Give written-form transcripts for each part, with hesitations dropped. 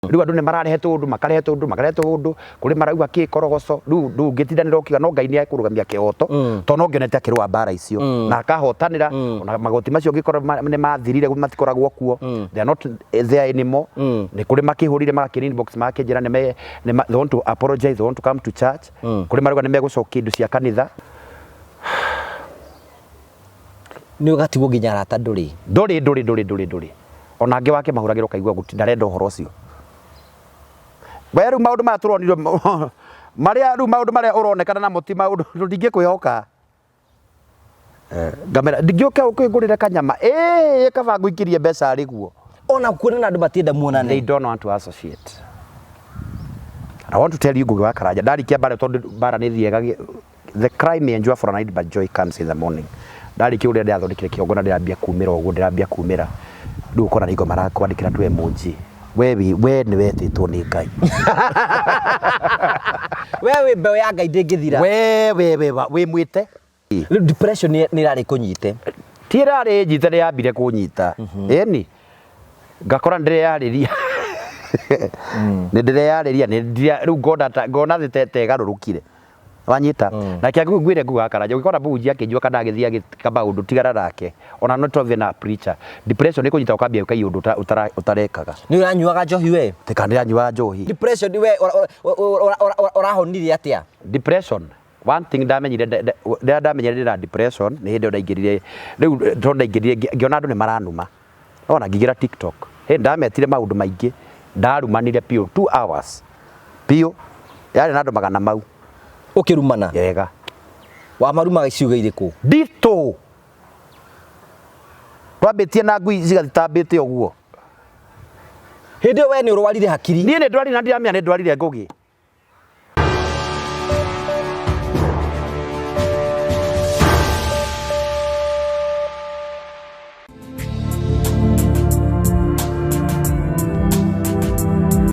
Rĩu andũ nĩ mararehe tũũndũ, makarehe tũũndũ, makarehe tũũndũ, kũrĩ marauga kĩ korogoco, rĩu ndũngĩtindanĩra ũkiuga no Ngai nĩ ekũrũgamia kĩhoto, tondũ no ngĩonete akĩrũa mbara icio na akahotanĩra, ona magoti macio ũngĩkorwo nĩ mathirire matikoragwo kuo, they are not there anymore. Nĩ kũrĩ makĩhũrire magakĩ inbox magakĩnjĩra nĩ me, nĩ ma, they want to apologize, they want to come to church. Kũrĩ marauga nĩ megũcokia indo cia kanitha. Nĩ ũgatigwo nginya arata ndũrĩ. Ndũrĩ ndũrĩ ndũrĩ ndũrĩ ndũrĩ. Ona angĩ wake mahũragĩra ũkaigua gũti ndarenda ũhoro ũcio. We rĩu maũndũ maya tũronire marĩa rĩu maũndũ marĩa ũronekana namo ti maũndũ tũtingĩkwĩhoka. Eh, ngamera ndingĩũke ũkĩngũrĩre kanyama ĩĩ kaba ngũikĩrie mbeca arĩ guo. Ona kuonana andũ matienda muonane. They don't want to associate. I want to tell you Ngugi wa Karanja ndarikia mbara tondũ mbara nĩ thiaga The cry may endure for a night but joy comes in the morning. Ndarĩkia ũrĩa ndĩrathondekire kĩongo na ndĩrambia kumĩra ũguo ndĩrambia kumĩra rĩu ũkona nĩ marakwandĩkĩra tu emoji we wĩ we nĩ wetĩtwo nĩ Ngai. We wĩ mbeũ ya Ngai ndĩngĩthira. We we we wĩ mwĩte. Rĩu depression nĩ ĩrarĩ kũnyite. Ti ĩrarĩ nyite nĩ yambire kũnyita. Ĩni ngakora nĩ ndĩreyarĩria nĩ ndĩreyarĩria rĩu ngona ngona thĩ ta ĩgarũrũkire. Wanyita? Na kĩa ngwĩre nguga Karanja, ũngĩkora mũhunjia akĩnyua kana agĩthiĩ agĩka maũndũ tigana nake. Ona not even a preacher. Depression ĩkũnyita ũkambia gwĩka iũndũ ũtarekaga. Nĩ ũranyuaga njohi we? Tika ndĩranyuaga njohi. Depression we ũrahonire atĩa? Depression, one thing ndamenyire rĩrĩa ndamenyire ndĩna depression nĩ hĩndĩ ĩyo ndaingĩrire rĩu tondũ ndaingĩrire ngĩona andũ nĩ maranuma. Ona ngĩingĩra TikTok. Hĩ ndametire maũndũ maingĩ. Ndarumanire biũ 2 hours. Biũ. Yarĩ na andũ magana mau. Ũkĩrumana? Wega. Wamarumaga ciugo irĩkũ? Nditũ. Twambĩtie na ngui cigathitambĩte ũguo. Hĩndĩ ĩyo we nĩ ũrwarire hakiri? Niĩ nĩ ndwarire na ndiramenya nĩ ndwarire Ngũgĩ.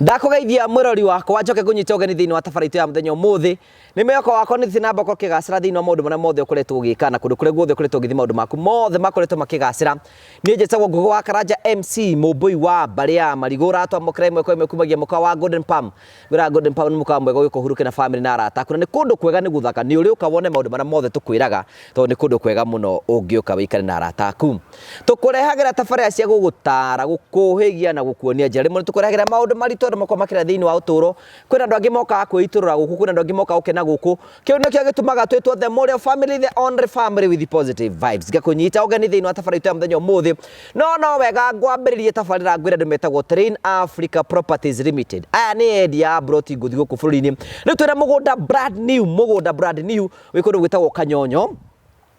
Ndakũgeithia mwĩrori wakwa njoke ngũnyite ũgeni thĩinĩ wa tabarĩra itũ ya mũthenya ũmũthĩ. Nĩ mwĩhoko wakwa nĩ thiĩ na mbere ũkĩgacĩra thĩinĩ wa maũndũ marĩa mothe ũkoretwo ũgĩka na kũndũ kũrĩa guothe ũkoretwo ũgĩthiĩ maũndũ maku mothe makoretwo makĩgacĩra. Niĩ njĩtagwo Ngũgĩ wa Karanja MC mũmbũi wa mbarĩ ya Marigũ ũratwamũkĩra ĩmwe kwa ĩmwe kumagia mũkawa wa Golden Palm. Ngwĩraga Golden Palm nĩ mũkawa mwega ũgĩũka ũhurũke na famĩlĩ na arata aku na nĩ kũndũ kwega nĩ gũthaka nĩ ũrĩũka wone maũndũ marĩa mothe tũkwĩraga tondũ nĩ kũndũ kwega mũno ũngĩũka wĩikare na arata aku. Tũkũrehagĩra tabarĩra cia gũgũtara, gũkũhĩgia na gũkuonia njĩra. Rĩmwe nĩ tũkũrehagĩra maũndũ maritũ andũ makoragwo makĩra thĩinĩ wa ũtũũro. Kwĩna andũ angĩ mokaga kwĩitũrũra gũkũ, kwĩna andũ angĩ mokaga gũkena gũkũ. Kĩu nĩkĩo gĩtũmaga twĩtwo The Morio Family, the only family with positive vibes. Ngakũnyita ũgeni thĩinĩ wa tabarĩra itũ ya mũthenya ũmũthĩ. No no wega ngwambĩrĩrie tabarĩra ngwĩre andũ metagwo Terrain Africa Properties Limited. Aya nĩ endia a mburoti ngũthi gũkũ bũrũri-inĩ. Rĩu twĩna mũgũnda brand new, mũgũnda brand new wĩ kũndũ gwĩtagwo Kanyonyo.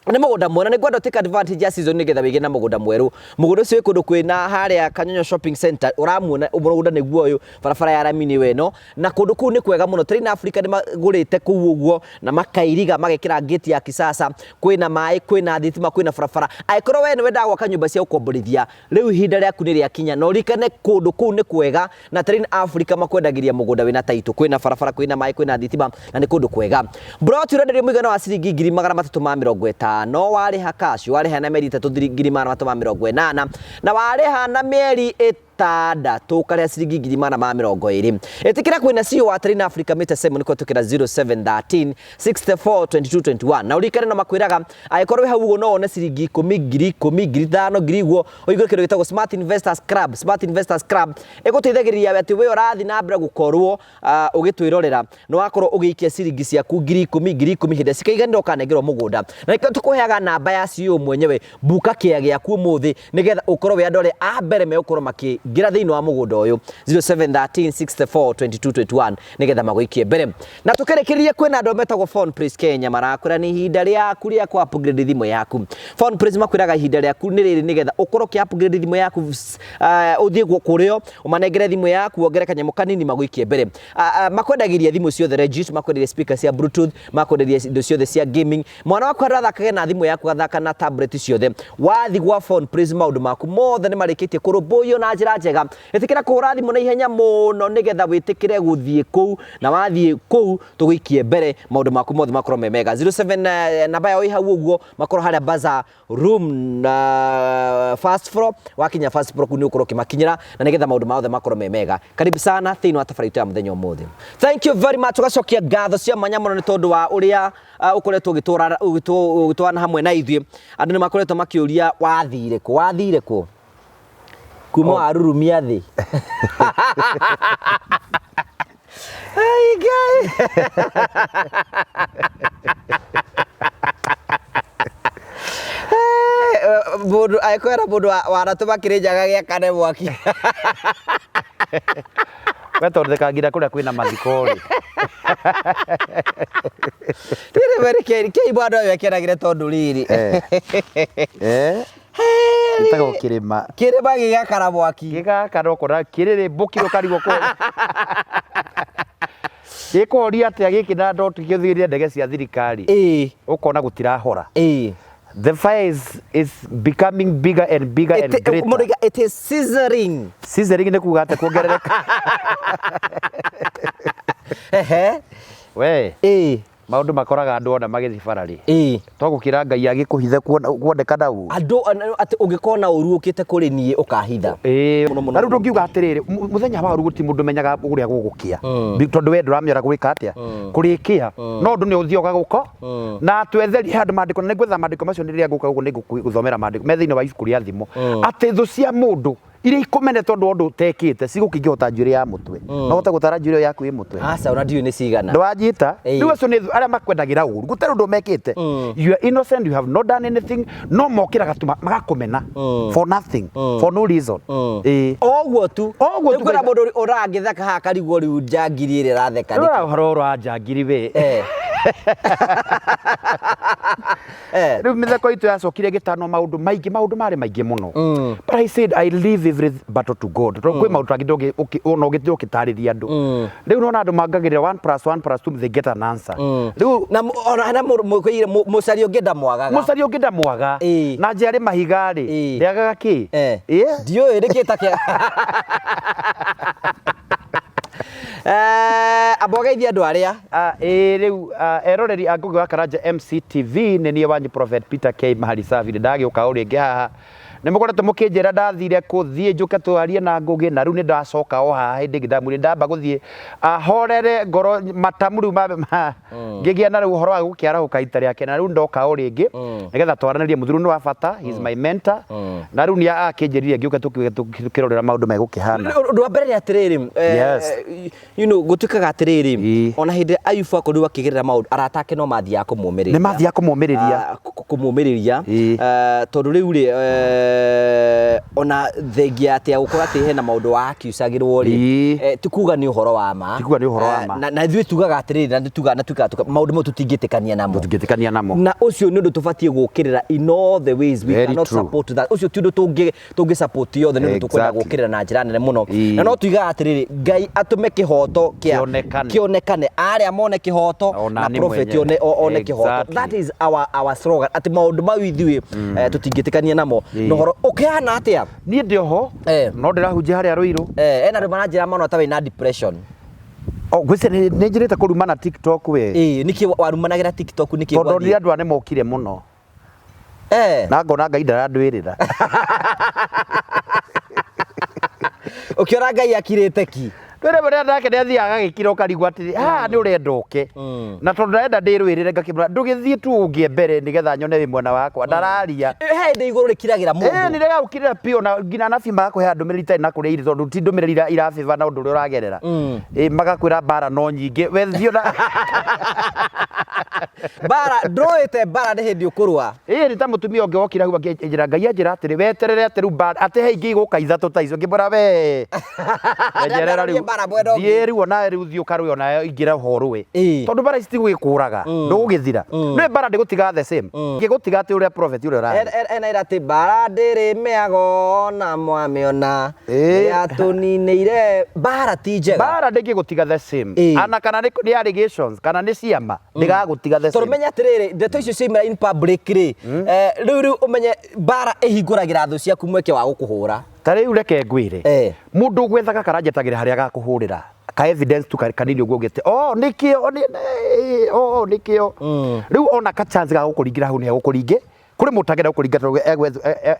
Nĩ mũgũnda mwega na nĩ ngwenda take advantage ya season nĩgetha wĩgĩre na mũgũnda mwerũ. Mũgũnda ũcio wĩ kũndũ kwĩna harĩa Kanyonyo Shopping Center, ũramuona mũgũnda nĩguo ũyũ, barabara ya rami nĩyo ĩno, na kũndũ kũu nĩ kwega mũno. Terrain Africa nĩ magũrĩte kũu ũguo na makairiga magekĩra gate ya kisasa, kwĩna maĩ, kwĩna thitima, kwĩna barabara. Angĩkorwo we nĩ wendaga gwaka nyũmba cia gũkomborithia, rĩu ihinda rĩaku nĩ rĩakinya na ũririkane kũndũ kũu nĩ kwega na Terrain Africa makwendagĩria mũgũnda wĩna title, kwĩna barabara, kwĩna maĩ, kwĩna thitima na nĩ kũndũ kwega. Mburoti ũrenderio mũigana wa ciringi 350,000 warĩha cash, warĩha na mĩeri 3 380,000 na warĩha na mĩeri 6 ũkarĩha ciringi 420,000. Ĩtĩkĩra kwĩna CEO wa Terrain Africa Mr. Simon kũhetũkĩra 0713 64 22 21 na ũririkane no makwĩraga angĩkorwo wĩ hau ũguo no wone ciringi 10, 10,000, 5,000, ngiri ũguo ũhingũre kĩndũ gĩtagwo Smart Investors Club. Smart Investors Club ĩgũteithagĩrĩria atĩ we ũrathiĩ na mbere gũkorwo ũgĩtwĩrorera nĩ wakorwo ũgĩikia ciringi ciaku 10,000, 10,000 hĩndĩ cikaiganĩra ũkanengerwo mũgũnda. Na nĩkĩo tũkũheaga namba ya CEO mwenyewe buka kĩa gĩaku ũmũthĩ nĩgetha ũkorwo wĩ andũ arĩa a mbere megũkorwo makĩingĩra thĩinĩ wa mũgũnda ũyũ 0713 64 22 21 nĩgetha magũikie mbere. Na tũkĩrĩkĩrĩria kwĩna andũ metagwo Phone Place Kenya marakwĩra nĩ ihinda rĩaku rĩa kũ upgrade thimũ yaku. Phone Place makwĩraga ihinda rĩaku nĩ rĩrĩ nĩgetha ũkorwo ũkĩ upgrade thimũ yaku ũthiĩ kũrĩo ũmanengere thimũ yaku wongere kanyamũ kanini magũikie mbere. Makwendagĩria thimũ ciothe legit, makwendagĩria speaker cia bluetooth, makwendagĩria indo ciothe cia gaming. Mwana waku handũ athakage na thimũ yaku athaka na tablet ciothe. Wathi gwa Phone Place maũndũ maku mothe nĩ marĩkĩtie kũrũmbũiyo na njĩra njega. Ĩtĩkĩra kũhũra thimũ na ihenya mũno nĩgetha wĩtĩkĩre gũthiĩ kũu, na wathiĩ kũu tũgũikie mbere maũndũ maku mothe makorwo me mega. 07 namba yao ĩ hau ũguo, makorwo harĩa Bazaar room na first floor. Wakinya first floor kũu nĩ ũkorwo ũkĩmakinyĩra na nĩgetha maũndũ mothe makorwo me mega. Karibu sana thĩinĩ wa tabarĩra itũ ya mũthenya ũmũthĩ. Thank you very much. Tũgacokia ngatho cia mwanya mũno nĩ tondũ wa ũrĩa ũkoretwo ũgĩtwarana hamwe na ithuĩ. Andũ nĩ makoretwo makĩũria wathire kũ, wathire kũ kuma warurumia thĩ. Ai, Ngai. Mũndũ angĩkwĩra mũndũ wanatũma Kĩrĩnyaga gĩakane mwaki. We tondũ thekagira kũrĩa kwĩna mathiko rĩ. Rĩrĩ we rĩkei kei mwana ũyũ ekenagĩre tondũ rĩrĩ. Eh. Gĩtagwo kĩrĩma. Kĩrĩma gĩgakara mwaki. Gĩgakara ũkona kĩrĩrĩmbũkire ũkarigwo kũ. Gĩkũhoria atĩa gĩkĩ na ndoti gĩthiĩre ndege cia thirikari. Ũkona gũtirahora. The fire is becoming bigger and bigger and greater. Mũndũ oiga, it is sizzling. Sizzling nĩ kuga atĩa kuongerereka? Ehe. We. Maũndũ makoraga andũ ona magĩthiĩ bara rĩ. To gũkĩra Ngai agĩkũhithe kuonekana ũru. Andũ atĩ ũngĩkona ũru ũkĩte kũrĩ niĩ ũkahitha. Mũno mũno. Na rĩu ndũngiuga atĩrĩrĩ, mũthenya wa ũru gũtirĩ mũndũ ũmenyaga ũrĩa gũgũkĩa. Tondũ we ndũramenya ũrĩa gwĩka atĩa. Kũrĩkĩa. No ũndũ nĩ ũthiĩ ũgagũko. Na twetheri he handũ maandĩko na nĩngwetha maandĩko macio rĩrĩa ngũka gũkũ nĩngũgũthomera maandĩko me thĩinĩ wa ibuku rĩa thimo. Atĩ thũ cia mũndũ iria ikũmene tondũ wa ũndũ ũtekĩte cigũkĩingĩha ta njuĩrĩ ya mũtwe. No ũhote gũtara njuĩrĩ ĩyo yaku ĩ mũtwe? Aca ona ndiũĩ nĩ cigana. Ndwanyita? Rĩu acio nĩ arĩa makwendagĩra ũru gũtarĩ ũndũ mekĩte. You are innocent, you have not done anything, no mokĩraga tu magakũmena for nothing, for no reason. Ĩĩ. O ũguo tu. O ũguo tu. Rĩu kwĩna mũndũ ũrangĩtheka haha akarigwo rĩu njangiri ĩrĩa ĩratheka nĩkĩ. Rora ũhoro wa njangiri we. Rĩu mĩtheko itũ yacokire ĩgĩtanwo maũndũ maingĩ, maũndũ marĩ maingĩ mũno. But I said I leave every battle to God. Tondũ kwĩ maũndũ tangĩ ona ũngĩthiĩ ũkĩtarĩria andũ. Rĩu nona andũ mangagĩrĩra 1 plus 1 plus 2 they get an answer. Rĩu Na ona hena mũkwĩire mũcaria ũngĩ ndamwagaga. Mũcaria ũngĩ ndamwaga. Na njĩra rĩ mahiga rĩ, ndĩagaga kĩ? Ndiũĩ nĩkĩ ta kĩa. Amba ũgeithie andũ arĩa. Ĩĩ rĩu eroreri a Ngũgĩ wa Karanja MCTV, nĩ niĩ wanyu Prophet Peter K Maharisabi, nĩ ndagĩũka o rĩngĩ haha. Nĩ mũkoretwo mũkĩnjĩra ndathire kũ, thiĩ njũke twarie na Ngũgĩ, na rĩu nĩ ndacoka o haha hĩndĩ ĩngĩ ndamwĩrire ndamba gũthiĩ horere ngoro matamu rĩu mambe ma ngĩgĩa na rĩu ũhoro wa gũkĩarahũka ita rĩake, na rĩu ndoka o rĩngĩ nĩgetha twaranĩrie. Mũthuri nĩ wa bata, he is my mentor, na rĩu nĩ akĩnjĩrire ngĩũke tũkĩrorera maũndũ megũkĩhana. Ũndũ wa mbere nĩ atĩrĩrĩ, gũtuĩkaga atĩrĩrĩ, ona hĩndĩ ĩrĩa Ayubu akorirwo akĩgerera maũndũ, arata ake no mathiaga kũmũmĩrĩria. Nĩ mathiaga kũmũmĩrĩria. Kũmũmĩrĩria, tondũ rĩu rĩ, ona thengia atĩ ya gũkorwo atĩ hena maũndũ wa accusagĩrwo rĩ, ti kuga nĩ ũhoro wa ma. Ti kuga nĩ ũhoro wa ma. Na ithuĩ tugaga atĩrĩrĩ, na nĩ tugaga, na tugaga maũndũ mau tũtingĩtĩkania namo. Tũtingĩtĩkania namo. Na ũcio nĩ ũndũ tũbatiĩ gũkĩrĩra in all the ways. We cannot support that. Ũcio ti ũndũ tũngĩ support yothe, nĩ ũndũ tũkwenda gũkĩrĩra na njĩra nene mũno. Na no tuigaga atĩrĩrĩ, Ngai atũme kĩhoto kĩonekane, kĩonekane, arĩa mone kĩhoto na prophet one kĩhoto. That is our slogan, atĩ maũndũ mau ithuĩ tũtingĩtĩkania namo. Na ũhoro ũkĩhana atĩa? Niĩ ndĩ oho, no ndĩrahunjia harĩa Rũirũ. Ena andũ maranjĩra mũno ta wĩna depression. Oh, ngwĩciria nĩ njĩrĩte kũrumana TikTok we. Ĩĩ, nĩkĩ warumanagĩra TikTok nĩkĩ? Tondũ nĩ andũ aya nĩ mokire mũno. Na ngona Ngai ndarandwĩrĩra. Ũkĩona Ngai akirĩte ki. Rĩrĩa mũrĩa nake nĩ athiaga agagĩkira ũkarigwo atĩrĩ, haha nĩ ũrenda ũke. Na tondũ ndarenda ndĩrũĩrĩre ngakĩmwĩra ndũgĩthiĩ tu ũngĩe mbere nĩgetha nyone wĩ mwena wakwa. Ndararia. He hĩndĩ igũrũ rĩkiragĩra mũndũ. Ĩĩ nĩ rĩgagũkirĩra biũ na nginya anabii magakũhe ndũmĩrĩri itarĩ na kũrĩa irĩ tondũ ti ndũmĩrĩri irabĩba na ũndũ ũrĩa ũragerera. Ĩĩ magakwĩra mbara no nyingĩ. We thiĩ na Mbara ndũĩte mbara nĩ hĩndĩ ũkũrũa. Ĩĩ nĩ ta mũtumia ũngĩ wokire hau akĩnjĩra Ngai anjĩra atĩrĩ weterere atĩ rĩu mbara atĩ he ingĩ igũka ithatũ ta icio ngĩmwĩra we njerera rĩu thiĩ rĩu onawe rĩu thiĩ ũkarũe onawe ingĩra ho ũrũe tondũ mbara ici tigũgĩkũraga ndũgũgĩthira nĩ mbara ndĩgũtiga the same ngĩgũtiga atĩ ũrĩa prophet ũrĩa ũrarĩ ena ira atĩ mbara ndĩrĩ mĩago na mwamĩona yatũninĩire mbara ti njega mbara ndĩngĩgũtiga the same ana kana nĩ allegations kana nĩ ciama ndĩgagũtiga the tondũ same menya atĩrĩrĩ ndeto icio ciaimĩra in public rĩ rĩu rĩu ũmenye mbara ĩhingũragĩra thũ ciaku mweke wa gũkũhũra. Ta rĩu reke ngwĩre, mũndũ ũgwethaga karanjetagĩra harĩa agakũhũrĩra ka evidence tu kanini ũguo ũgĩte, oh nĩkĩo, oh nĩkĩo. Rĩu ona ka chance ga gũkũringĩra hau nĩ hegũkũringĩ kũrĩ mũndũ ũtangĩenda gũkũringa tondũ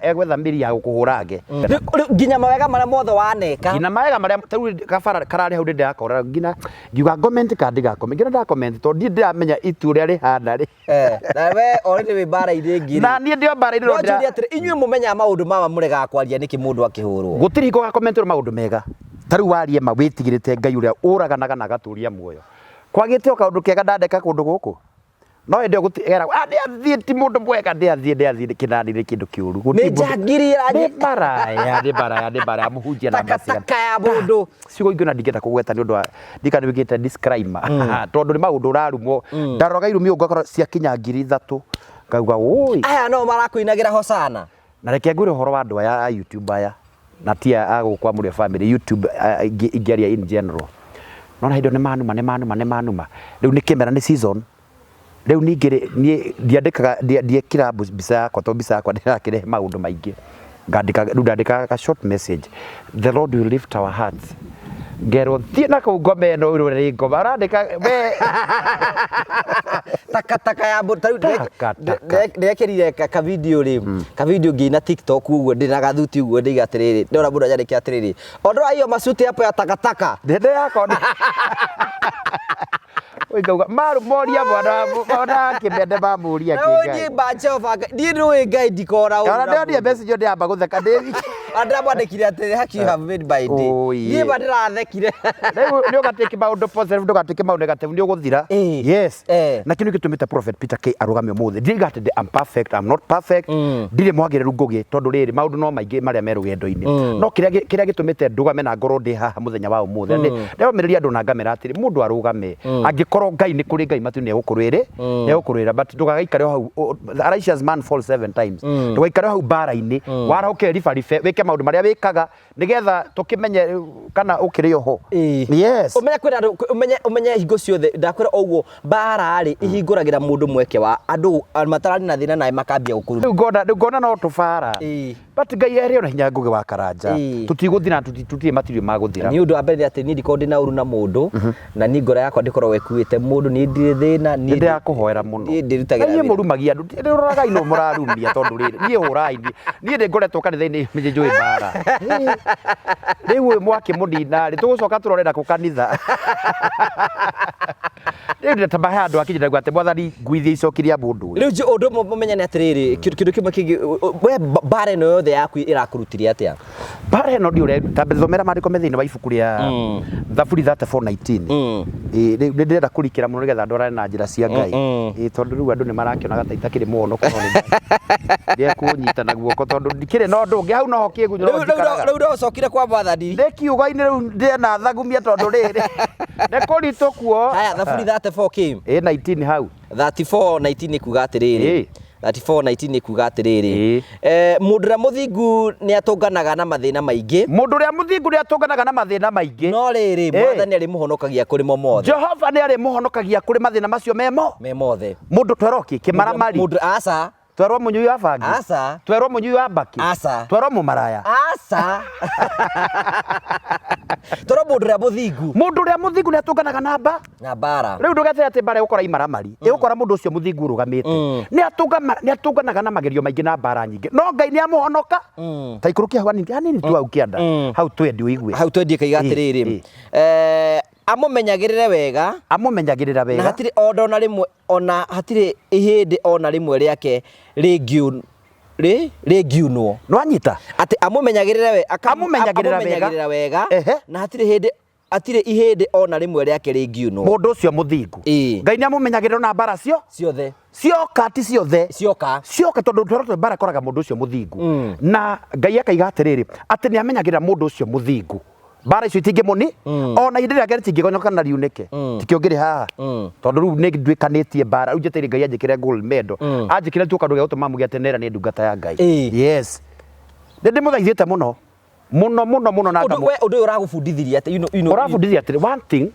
egwetha mĩri ya gũkũhũra nge. Rĩu nginya mawega marĩa mothe waneka. Nginya mawega marĩa ta rĩu kabara kararĩ hau nĩndĩrakora nginya ngiuga comment kana ndiga comment, nginya nda comment tondũ ndirĩ ndĩramenya itua ũrĩa rĩhana rĩ. Na we already wĩ mbara-inĩ ĩngĩ rĩ. Na niĩ ndĩ o mbara-inĩ no njũrie atĩrĩ, inyuĩ mũmenyaga maũndũ mama mũregaga kwaria nĩkĩ mũndũ akĩhũrwo? Gũtirĩ hingo ũgakomentĩrwo maũndũ mega. Ta rĩu warie ma wĩtigĩrĩte Ngai ũrĩa ũraganaga na agatũria muoyo. Kwagĩte o kaũndũ kega ndandeka kũndũ gũkũ? No hĩndĩ ĩyo gũtirĩ eragwo, ah nĩ athiĩ ti mũndũ mwega, nĩ athiĩ nĩ athiĩ kĩnani nĩ kĩndũ kĩũru. Nĩ njangiri ĩranyi. Nĩ maraya, nĩ maraya, nĩ maraya mũhunjia na Takataka ya mũndũ. Ciugo ingĩ ona ndingĩenda kũgweta nĩ ũndũ wa ndika nĩ wĩkĩte disclaimer tondũ nĩ maũndũ ũrarumwo. Ndaroraga irumi ũguo ngakora ciakinya 3000 ngauga wũi. Aya no marakũinagĩra hosana. Na reke ngwĩre ũhoro wa andũ aya a YouTube aya na ti a gũkũ kwa Mũrĩo family YouTube ingĩaria in general. Nona hĩndĩ ĩyo nĩ manuma nĩ manuma nĩ manuma. Rĩu nĩ kĩmera nĩ season. Rĩu ningĩ rĩ niĩ ndiandĩkaga ndiekĩraga mbica yakwa tondũ mbica yakwa ndĩrakĩrehe maũndũ maingĩ. Ngandĩka rĩu ndandĩkaga ka short message, the Lord will lift our hearts. Ngerwo thiĩ na kũu ngoma ĩno ũrore ngoma. Ũrandĩka we Takataka ya mbũ ta rĩu Takataka. ndekĩrire ka video rĩ, ka video ngĩina TikTok ũguo ndĩ na gathuti ũguo ndĩiga atĩrĩrĩ, ndĩrona mũndũ anyandĩkĩra atĩrĩrĩ, ondoa hiyo masuti hapo ya takataka. Ndĩ yakwa Oi ngauga maru moria mwana mwana kĩmende mamũria Na ũyũ niĩ ba Jehova Ngai, niĩ nĩũĩ Ngai ndikora ũru Ona na ndĩronire mũndũ. message ĩyo ndĩramba gũtheka ndĩ Ona ndĩramwandĩkire atĩrĩ, haki you have made my day. Oi. Niĩ ma ndĩrathekire. Rĩu nĩ ũgatĩki maũndũ positive ndũgatĩke maũndũ negative nĩ ũgũthira. Yes. Na kĩu nĩkĩo gĩtũmĩte Prophet Peter K arũgame ũmũthĩ. Ndirauga atĩ I'm perfect, I'm not perfect. Ndirĩ mwagĩrĩru Ngũgĩ tondũ rĩrĩ maũndũ no maingĩ marĩa me rũgendo-inĩ. No kĩrĩa kĩrĩa gĩtũmĩte ndũgame na ngorwo ndĩ haha mũthenya wa ũmũthĩ nĩ ndĩromĩrĩria andũ na ngamera atĩrĩ mũndũ arũgame. Angĩkorwo Ngai nĩ kũrĩ Ngai matu nĩ egũkũrũĩrĩ, nĩ egũkũrũĩra but ndũgagaikare o hau. A righteous man falls seven times. Ndũgaikare o hau mbara-inĩ. Warahũke ribaribe wĩke maũndũ marĩa wĩkaga nĩgetha tũkĩmenye kana ũkĩrĩ oho. Yes. Ũmenye kwĩna andũ ũmenye ũmenye hingo ciothe ndakwĩra o ũguo mbara rĩ ihingũragĩra mũndũ mweke wa andũ matararĩ na thĩna nawe makambia gũkũruma. Rĩu ngona rĩu ngona no tũbara. But Ngai erĩ ona hinya Ngũgĩ wa Karanja. Tũtigũthira tũtirĩ matirio ma gũthira. Niĩ ũndũ wa mbere nĩ atĩ niĩ ndikoragwo ndĩ na ũru na mũndũ na niĩ ngoro yakwa ndĩkoragwo ĩkuĩte mũndũ niĩ ndirĩ thĩna niĩ Nĩ ndĩrakũhoera mũno. Niĩ ndĩrutagĩra Na inyuĩ wĩra. mũrumagia andũ. Roragai nũ mũrarumia tondũ rĩrĩ niĩ hũrai niĩ. Niĩ nĩ ngoretwo kanitha-inĩ nĩ njũĩ mbara. Rĩu ũyũ mwakĩmũnina rĩ tũgũcoka tũrore nakũ kanitha. Rĩu ndĩtamahe andũ akinyĩte atĩ mwathani nguithia icoki rĩa mũndũ ũyũ. Rĩu ũndũ ũmwe mũmenye nĩ atĩrĩrĩ, kĩndũ kĩmwe kĩngĩ, we mbara ĩno yothe yaku ĩrakũrutire atĩa? Mbara ĩno ndiũ ũreruta, thomera maandĩko me thĩinĩ wa ibuku rĩa Thaburi 34:19. Ĩĩ rĩu nĩ ndĩrenda kũrikĩra mũno nĩgetha ndwarane na njĩra cia Ngai. Ĩĩ tondũ rĩu andũ nĩ marakĩonaga ta itakĩrĩ mũhonoko no nĩ ndekũnyita na guoko tondũ ndikĩrĩ na ũndũ ũngĩ hau noho kĩgunyũ noho njikaraga. Rĩu no ũcokire kwa Mwathani. Ndĩ kiugo-inĩ rĩu ndĩna thagumia tondũ rĩrĩ nĩ kũritũ kuo. Haya, Thaburi 34 kĩ? Ĩĩ 19 hau. 34:19 nĩ kuga atĩrĩrĩ. 34:19 nĩ kuga atĩrĩrĩ, mũndũ ũrĩa mũthingu nĩ atũnganaga na mathĩna maingĩ. Mũndũ ũrĩa mũthingu nĩ atũnganaga na mathĩna maingĩ. No rĩrĩ, Mwathani arĩmũhonokagia kũrĩ mo mothe. Jehova nĩ arĩmũhonokagia kũrĩ mathĩna macio memo. Me mothe. Mũndũ twerwo kĩ? Kĩmaramari. Mũndũ aca. Twerwo mũnyui wa bangi. Aca. Twerwo mũnyui wa mbakĩ. Aca. Twerwo mũmaraya. Aca. Twerwo mũndũ ũrĩa mũthingu. Mũndũ ũrĩa mũthingu nĩ atũnganaga na mba. Na mbara. Rĩu ndũgetere atĩ mbara ĩgũkora imaramari. Ĩgũkora mũndũ ũcio mũthingu ũrũgamĩte. Nĩ atũnganaga na magerio maingĩ na mbara nyingĩ. No Ngai nĩ amũhonoka. Ta ikũrũkia hau hanini hanini tu hau kĩanda. Hau twendie ũigue. Hau twendie kaiga atĩrĩrĩ. Amũmenyagĩrĩre wega. Amũmenyagĩrĩra Na wega. hatirĩ ona ona rĩmwe ona hatirĩ ihĩndĩ ona rĩmwe rĩake rĩngiunwo. Nĩwanyita? Atĩ amũmenyagĩrĩre we, Amũmenyagĩrĩra wega. amũmenyagĩrĩra wega, Ehe. na hatirĩ hĩndĩ, hatirĩ ihĩndĩ ona rĩmwe rĩake rĩngiunwo. Mũndũ ũcio mũthingu. Ngai nĩamũmenyagĩrĩra ona mbara cio? Ciothe. Cioka ti ciothe. Cioka. Cioka tondũ twĩrwo mbara ĩkoraga mũndũ ũcio mũthingu. Na Ngai akaiga atĩrĩrĩ, atĩ nĩamenyagĩrĩra mũndũ ũcio mũthingu. Mbara icio itingĩmũni, ona ihinda rĩake rĩtingĩgonyoka na riunĩke. Tikĩo ngĩrĩ haha. Tondũ rĩu nĩ nduĩkanĩtie mbara. Rĩu njetereire Ngai anjĩkĩre gold medal. Anjĩkĩre tu kaũndũ gĩa gũtũma muge atĩ Nera nĩ ndungata ya Ngai. Yes. Nĩ ndĩmũthaithĩte mũno. Mũno mũno mũno na Ũndũ ngamũ. we ũndũ ũyũ ũragũbundithirie atĩ Ũrabundithia atĩrĩ, one thing,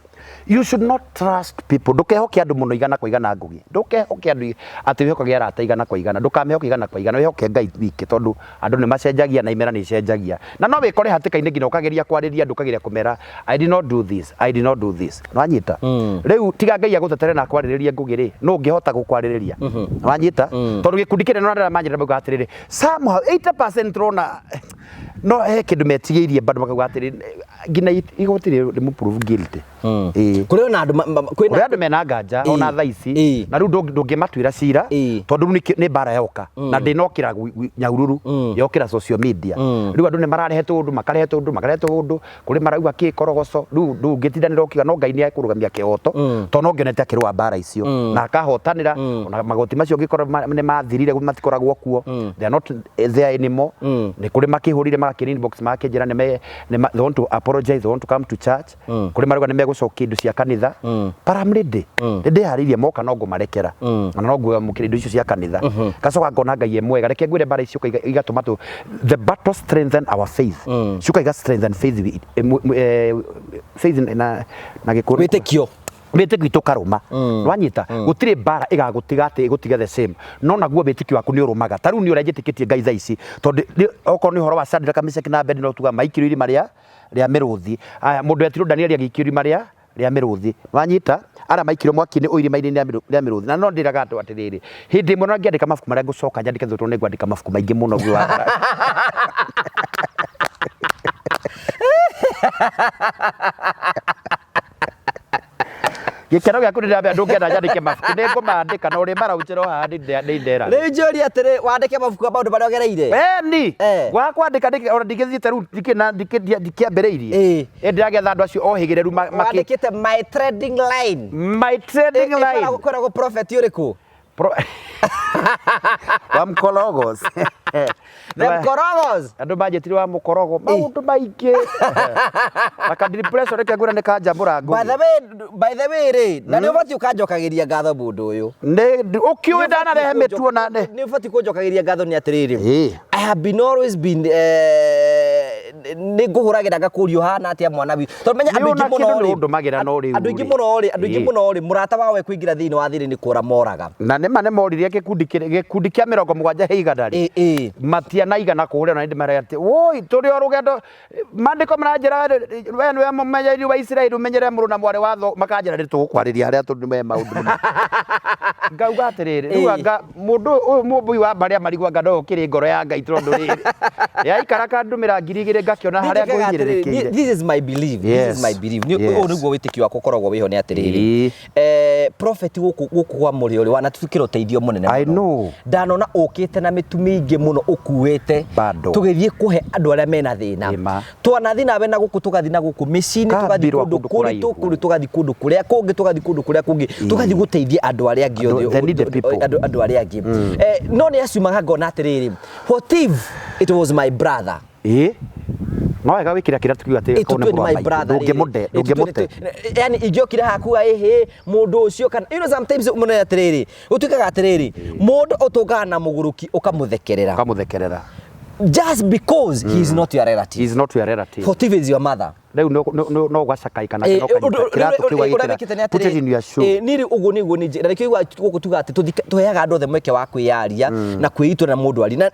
You should not trust people. Ndũkehoke andũ mũno igana kwa igana Ngugi. Ndũkehoke andũ atĩ wĩhokage arata igana kwa igana. Ndũkamehoke igana kwa igana. Wĩhoke Ngai wiki tondũ andũ nĩ macenjagia na imera nĩ icenjagia. Na no wĩkore hatĩka-inĩ nginya ũkageria kwarĩria andũ ũkageria kũmera I did not do this, I did not do this. Nĩwanyita? Rĩu tiga Ngai agũtetere na akwarĩrĩrie Ngugi rĩ, nũ ũngĩhota gũkwarĩrĩria? Nĩwanyita? Tondũ gĩkundi kĩnene ona arĩa manjĩra maugaga atĩrĩrĩ, somehow 80% tũrona no he kĩndũ metigĩirie bado makauga atĩrĩ nginya igoti rĩ prove guilty. Ĩĩ. Kũrĩ ona andũ kwĩna Kũrĩ andũ mena nganja ona thaa ici na rĩu ndũngĩmatuĩra cira tondũ rĩu nĩ mbara yoka na ndĩnokĩra Nyahururu yokĩra social media. Rĩu andũ nĩ mararehe tũũndũ makarehe tũũndũ makarehe tũũndũ kũrĩ marauga kĩ korogoco rĩu ndũngĩtindanĩra ũkiuga no Ngai nĩ ekũrũgamia kĩhoto tondũ no ngĩonete akĩrũa mbara icio na akahotanĩra ona magoti macio ũngĩkorwo nĩ mathirire matikoragwo kuo, they are not there anymore. Nĩ kũrĩ makĩhũrire magakĩra inbox magakĩnjĩra nĩ me they want to apologize, they want to come to church. Kũrĩ marauga nĩ megũcokia indo cia kanitha, but I'm ready, nĩ ndĩharĩirie moka no ngũmarekera ona no ngwamũkĩra indo icio cia kanitha. Ngacoka ngona Ngai e mwega. Reke ngwĩre mbara icio igatũma tũ the battle strengthen our faith, ciũka iga strengthen faith faith na gĩkũyũ Wĩtĩkio. Wĩtĩkio witũ ũkarũma. Wanyita? Gũtirĩ mbara ĩgagũtiga atĩ ĩgũtige the same, no naguo wĩtĩkio waku nĩ ũrũmaga. Ta rĩu nĩ ũrĩa njĩtĩkĩtie Ngai thaa ici, tondũ okorwo nĩ ũhoro wa Shadrach, Meshach na Abednego tuga maikirio irima rĩa mĩrũthi. Aya, mũndũ wetirwo Danieli agĩikio irima rĩa mĩrũthi. Wanyita? Arĩa maikirio mwaki-inĩ o irima-inĩ rĩa mĩrũthi. Na no ndĩraga andũ atĩrĩrĩ, hĩndĩ ĩmwe no ngĩandĩka mabuku marĩa ngũcoka nyandĩke tondũ nĩ ngwandĩka mabuku maingĩ mũno guo wa gĩkeno gĩaku nĩ ndĩramenya ndũngĩenda nyandĩke mabuku nĩ ngũmandĩka na ũrĩ maraunjĩra o haha nĩ ndera. Rĩu njũrie atĩrĩ, wandĩke mabuku ma maũndũ marĩa ũgereire? Eni gwaga kwandĩka ona ndingĩthiĩte rĩu ndikĩambĩrĩirie. Ĩ ndĩragetha andũ acio ohĩgĩrĩru Wandĩkĩte my trending line. My trending line. Kwĩragwo prophet ũrĩkũ? Wa mkorogos. The mkorogos. Andũ manjĩtire wa mũkorogo maũndũ maingĩ na ka depression reke ngwĩre nĩ kanjambũra By the ngũgĩ. way, by the way rĩ, na nĩ ũbatiĩ ũkanjokagĩria ngatho mũndũ ũyũ. Nĩ ũkĩũĩ ndanarehe mĩtuo na nĩ Nĩ ũbatiĩ kũnjokagĩria ngatho nĩ atĩrĩrĩ. I have been always been nĩ ngũhũragĩra ngakũria ũhana atĩa mwana witũ. Tondũ menya Nĩ andũ aingĩ ona mũno kĩndũ rĩ, nĩ ũndũmagĩra no rĩu andũ aingĩ rĩ. mũno rĩ, andũ aingĩ mũno rĩ, mũrata wao ekũingĩra thĩinĩ wa thĩrĩ nĩ kũra moraga. Na nĩ ma nĩ moririe gĩkundi kĩa 70 he 100 rĩ matianaigana kũhũrĩra na ndĩ atĩ woi tũrĩ o rũgendo mandĩko maranjĩra we nĩwe mũmenyereri wa Isiraeli ũmenyerere mũrũ na mwarĩ wa tho makanjĩra nĩ tũgũkwarĩria harĩa tondũ me maũndũ mũno. Ngauga atĩrĩrĩ rĩu anga mũndũ ũyũ mũmbui wa mbarĩ marigũ anga no ũkĩrĩ ngoro ya Ngai tondũ rĩrĩ yaikara kandũmĩra 2000 ngakĩona harĩa Njĩkaga atĩrĩrĩ, ngũhinyĩrĩrĩkĩire. This is my belief. This is my belief. Ũyũ nĩguo wĩtĩkio wakwa ũkoragwo wĩho nĩ atĩrĩrĩ. Prophet gũkũ gũkũ gwa mũrĩo rĩ wanatũkĩra ũteithio mũnene I mũno. Know. Ndanona ũkĩte na mĩtu mĩingĩ mũno ũkuĩte Bado. tũgĩthiĩ kũhe andũ arĩa mena thĩna. Ĩma. Twanathiĩ nawe na gũkũ tũgathiĩ na gũkũ mĩciĩ-inĩ tũgathiĩ Kambirwa kũndũ kũndũ kũritũ kũraihu. kũndũ tũgathiĩ kũndũ kũrĩa kũngĩ tũgathiĩ kũndũ kũrĩa kũngĩ tũgathiĩ gũteithia andũ arĩa angĩ Andũ- the needed people. andũ arĩa angĩ. No nĩ aciumaga ngona atĩrĩrĩ, what if it was my brother? Ĩĩ no wega wĩkĩra kĩrĩa tukiuga atĩ kũu nĩ Ĩtũtue mũrũ wa my maitũ brother ndũngĩmũte ndũngĩmũte. Yani ingĩokire haha kuga ĩhĩ mũndũ ũcio kana you know sometimes mũno atĩrĩrĩ gũtuĩkaga atĩrĩrĩ mũndũ ũtũngaga na mũgũrũki ũkamũthekerera ũkamũthekerera just because he is not your relative. He is not your relative. What if is your mother? Rĩu no ũgacakaika nake no kanyita kĩratũ kĩu agĩkĩra, put it in your shoe. Nĩ ũguo nĩguo nĩ na nĩkĩo igua gũkũ tuga atĩ tũheaga andũ othe mweke wa kwĩyaria na kwĩitũra na mũndũ ari na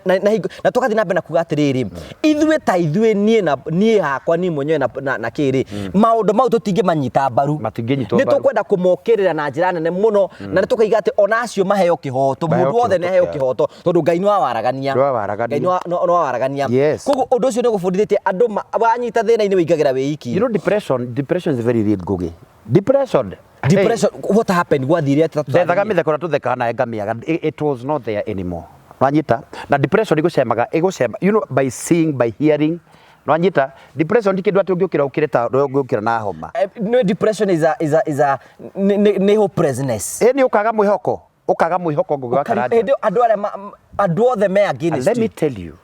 tũgathiĩ na mbere na kuga atĩrĩrĩ ithuĩ ta ithuĩ niĩ na niĩ hakwa niĩ mwenyewe na kĩrĩ maũndũ mau tũtingĩmanyita mbaru. Matingĩnyitwo nĩ mbaru. Tũkwenda kũmokĩrĩra na njĩra nene mũno na nĩ tũkaiga atĩ ona acio maheo kĩhoto. Maheo Mũndũ wothe nĩ kĩhoto aheo kĩao. Kĩhoto tondũ Ngai nĩ wawaragania. Nĩ wawaragania. Ngai nĩ wawaragania. Koguo ũndũ ũcio nĩ ũgũbundithĩtie andũ wanyita thĩna-inĩ wĩingagĩra wĩ iki. You know depression is very real, Ngugi. Depression. Depression, what happened? Gwathire atĩa? Ndethaga mĩtheko na tũthekaga naye ngamĩaga. It was not there anymore. Nwanyita? Na depression ĩgũcemaga ĩgũcema by seeing, by hearing. Nwanyita? Depression ti kĩndũ atĩ ũngĩũkĩra ũkĩre ta ũrĩa ũngĩũkĩra na homa. No, depression is a nĩ hopelessness. Ĩ nĩ ũkaga mwĩhoko, ũkaga mwĩhoko Ngugi wa Karanja. Hĩndĩ ĩyo andũ arĩa andũ othe me And against let me you. Tell you,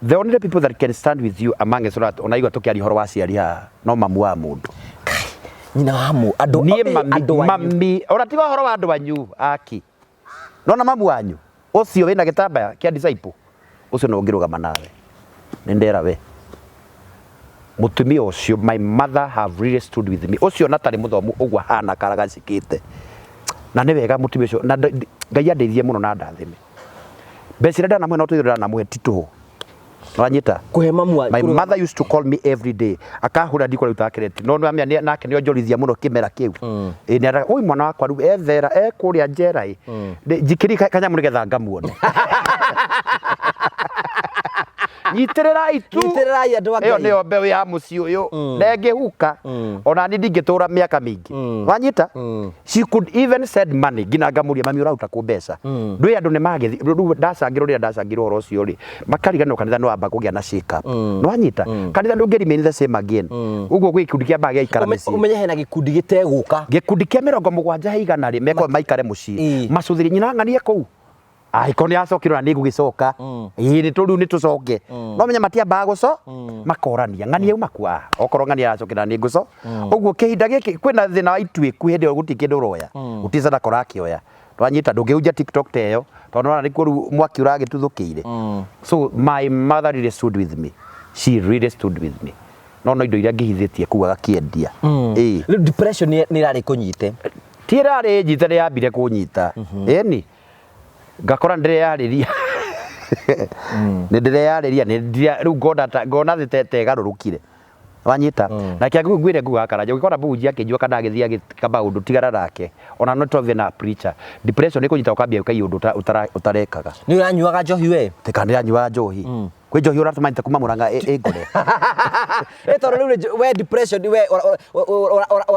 the only people that can stand with you among us that onaigua tũkĩaria ũhoro wa aciari haha no mamu wa mũndũ. Kai, nyina wa mu andũ Niĩ mami, andũ anyu. Mami, ona tiga ũhoro wa andũ anyu aki. Nona mamu wanyu ũcio wĩna gĩtambaya kĩa disciple ũcio no ũngĩrũgama nawe. Nĩ ndera we. Mũtumia ũcio, my mother have really stood with me. Ũcio na tarĩ mũthomu ũguo ahana karagacikĩte. Na nĩ wega mũtumia ũcio, na Ngai andeithie mũno na andathime. Mbeca iria ndanamũhe na ũteithio ndanamũhe ti tũhũ. Wanyita? Kũhe mamu wa My mother used to call me every day. Akahũra ndikũrĩa rutaga credit. No nĩ nake nĩ onjorithia mũno kĩmera kĩu. Ĩ nĩ araga, "Oi mwana wakwa rĩu ethera e kũrĩa njera ĩ. Njikĩrie kanyamũ nĩgetha ngamuone." Nyitĩrĩrai tu. Nyitĩrĩrai andũ a Ĩyo Ngai. nĩyo mbeũ ya mũciĩ ũyũ. Ndengĩhuka. Ona niĩ ndingĩtũra mĩaka mĩingĩ. Wanyita? She could even send money nginya ngamũria mami ũraruta kũ mbeca. Ndũĩ andũ nĩ magĩthi rĩu ndacangĩrwo rĩrĩa ndacangĩrwo ũhoro ũcio rĩ makariganĩrwo kanitha nĩ wamba kũgĩa na shake up. Nĩwanyita? Kanitha ndũngĩ remain the same again. Ũguo gwĩ gĩkundi kĩambaga gĩgaikara mĩciĩ. Ũmenye hena gĩkundi gĩtegũka. Gĩkundi kĩa 70 he igana rĩ mekwo maikare mũciĩ. Macũthĩrĩrie nyina ng'anie kũu. Angĩkorwo nĩ acokire ona nĩ ngũgĩcoka. Ĩĩ nĩ tũ rĩu nĩ tũcoke. No menya matiambaga gũco makorania ng'ania uma kwa okorwo ng'ania aracokera nĩ ngũco. Ũguo kĩhinda gĩkĩ kwĩna thĩna wa ituĩku hĩndĩ ĩyo gũtirĩ kĩndũ ũroya. Gũtirĩ sadaka ũrakĩoya. Wanyita ndũngĩhunjia TikTok ta ĩyo tondũ nĩwona nĩkuo rĩu mwaki ũragĩtuthũkĩire. So my mother really stood with me. She really stood with me. No no indo iria ngĩhithĩtie kũu agakĩendia. Ĩĩ. Rĩu depression nĩ ĩrarĩ kũnyite. Ti ĩrarĩ njite nĩ yambire kũnyita. Ĩni. Ngakora nĩ ndĩreyarĩria. Nĩ ndĩreyarĩria nĩ rĩu ngona ta ngona thĩ ta ĩgarũrũkire. Wanyita? Na kĩa ngwĩre nguga Karanja ũngĩkora mũhunjia akĩnyua kana agĩthiĩ agĩka maũndũ tigana nake. Ona not even a preacher. Depression ĩkũnyita ũkambia gwĩka iũndũ ũtarekaga. Nĩ ũranyuaga njohi we? Tika ndĩranyuaga njohi. Kwĩ njohi ũratũmanyita kuma Murang'a ĩngore. Ĩ tondũ rĩu we depression we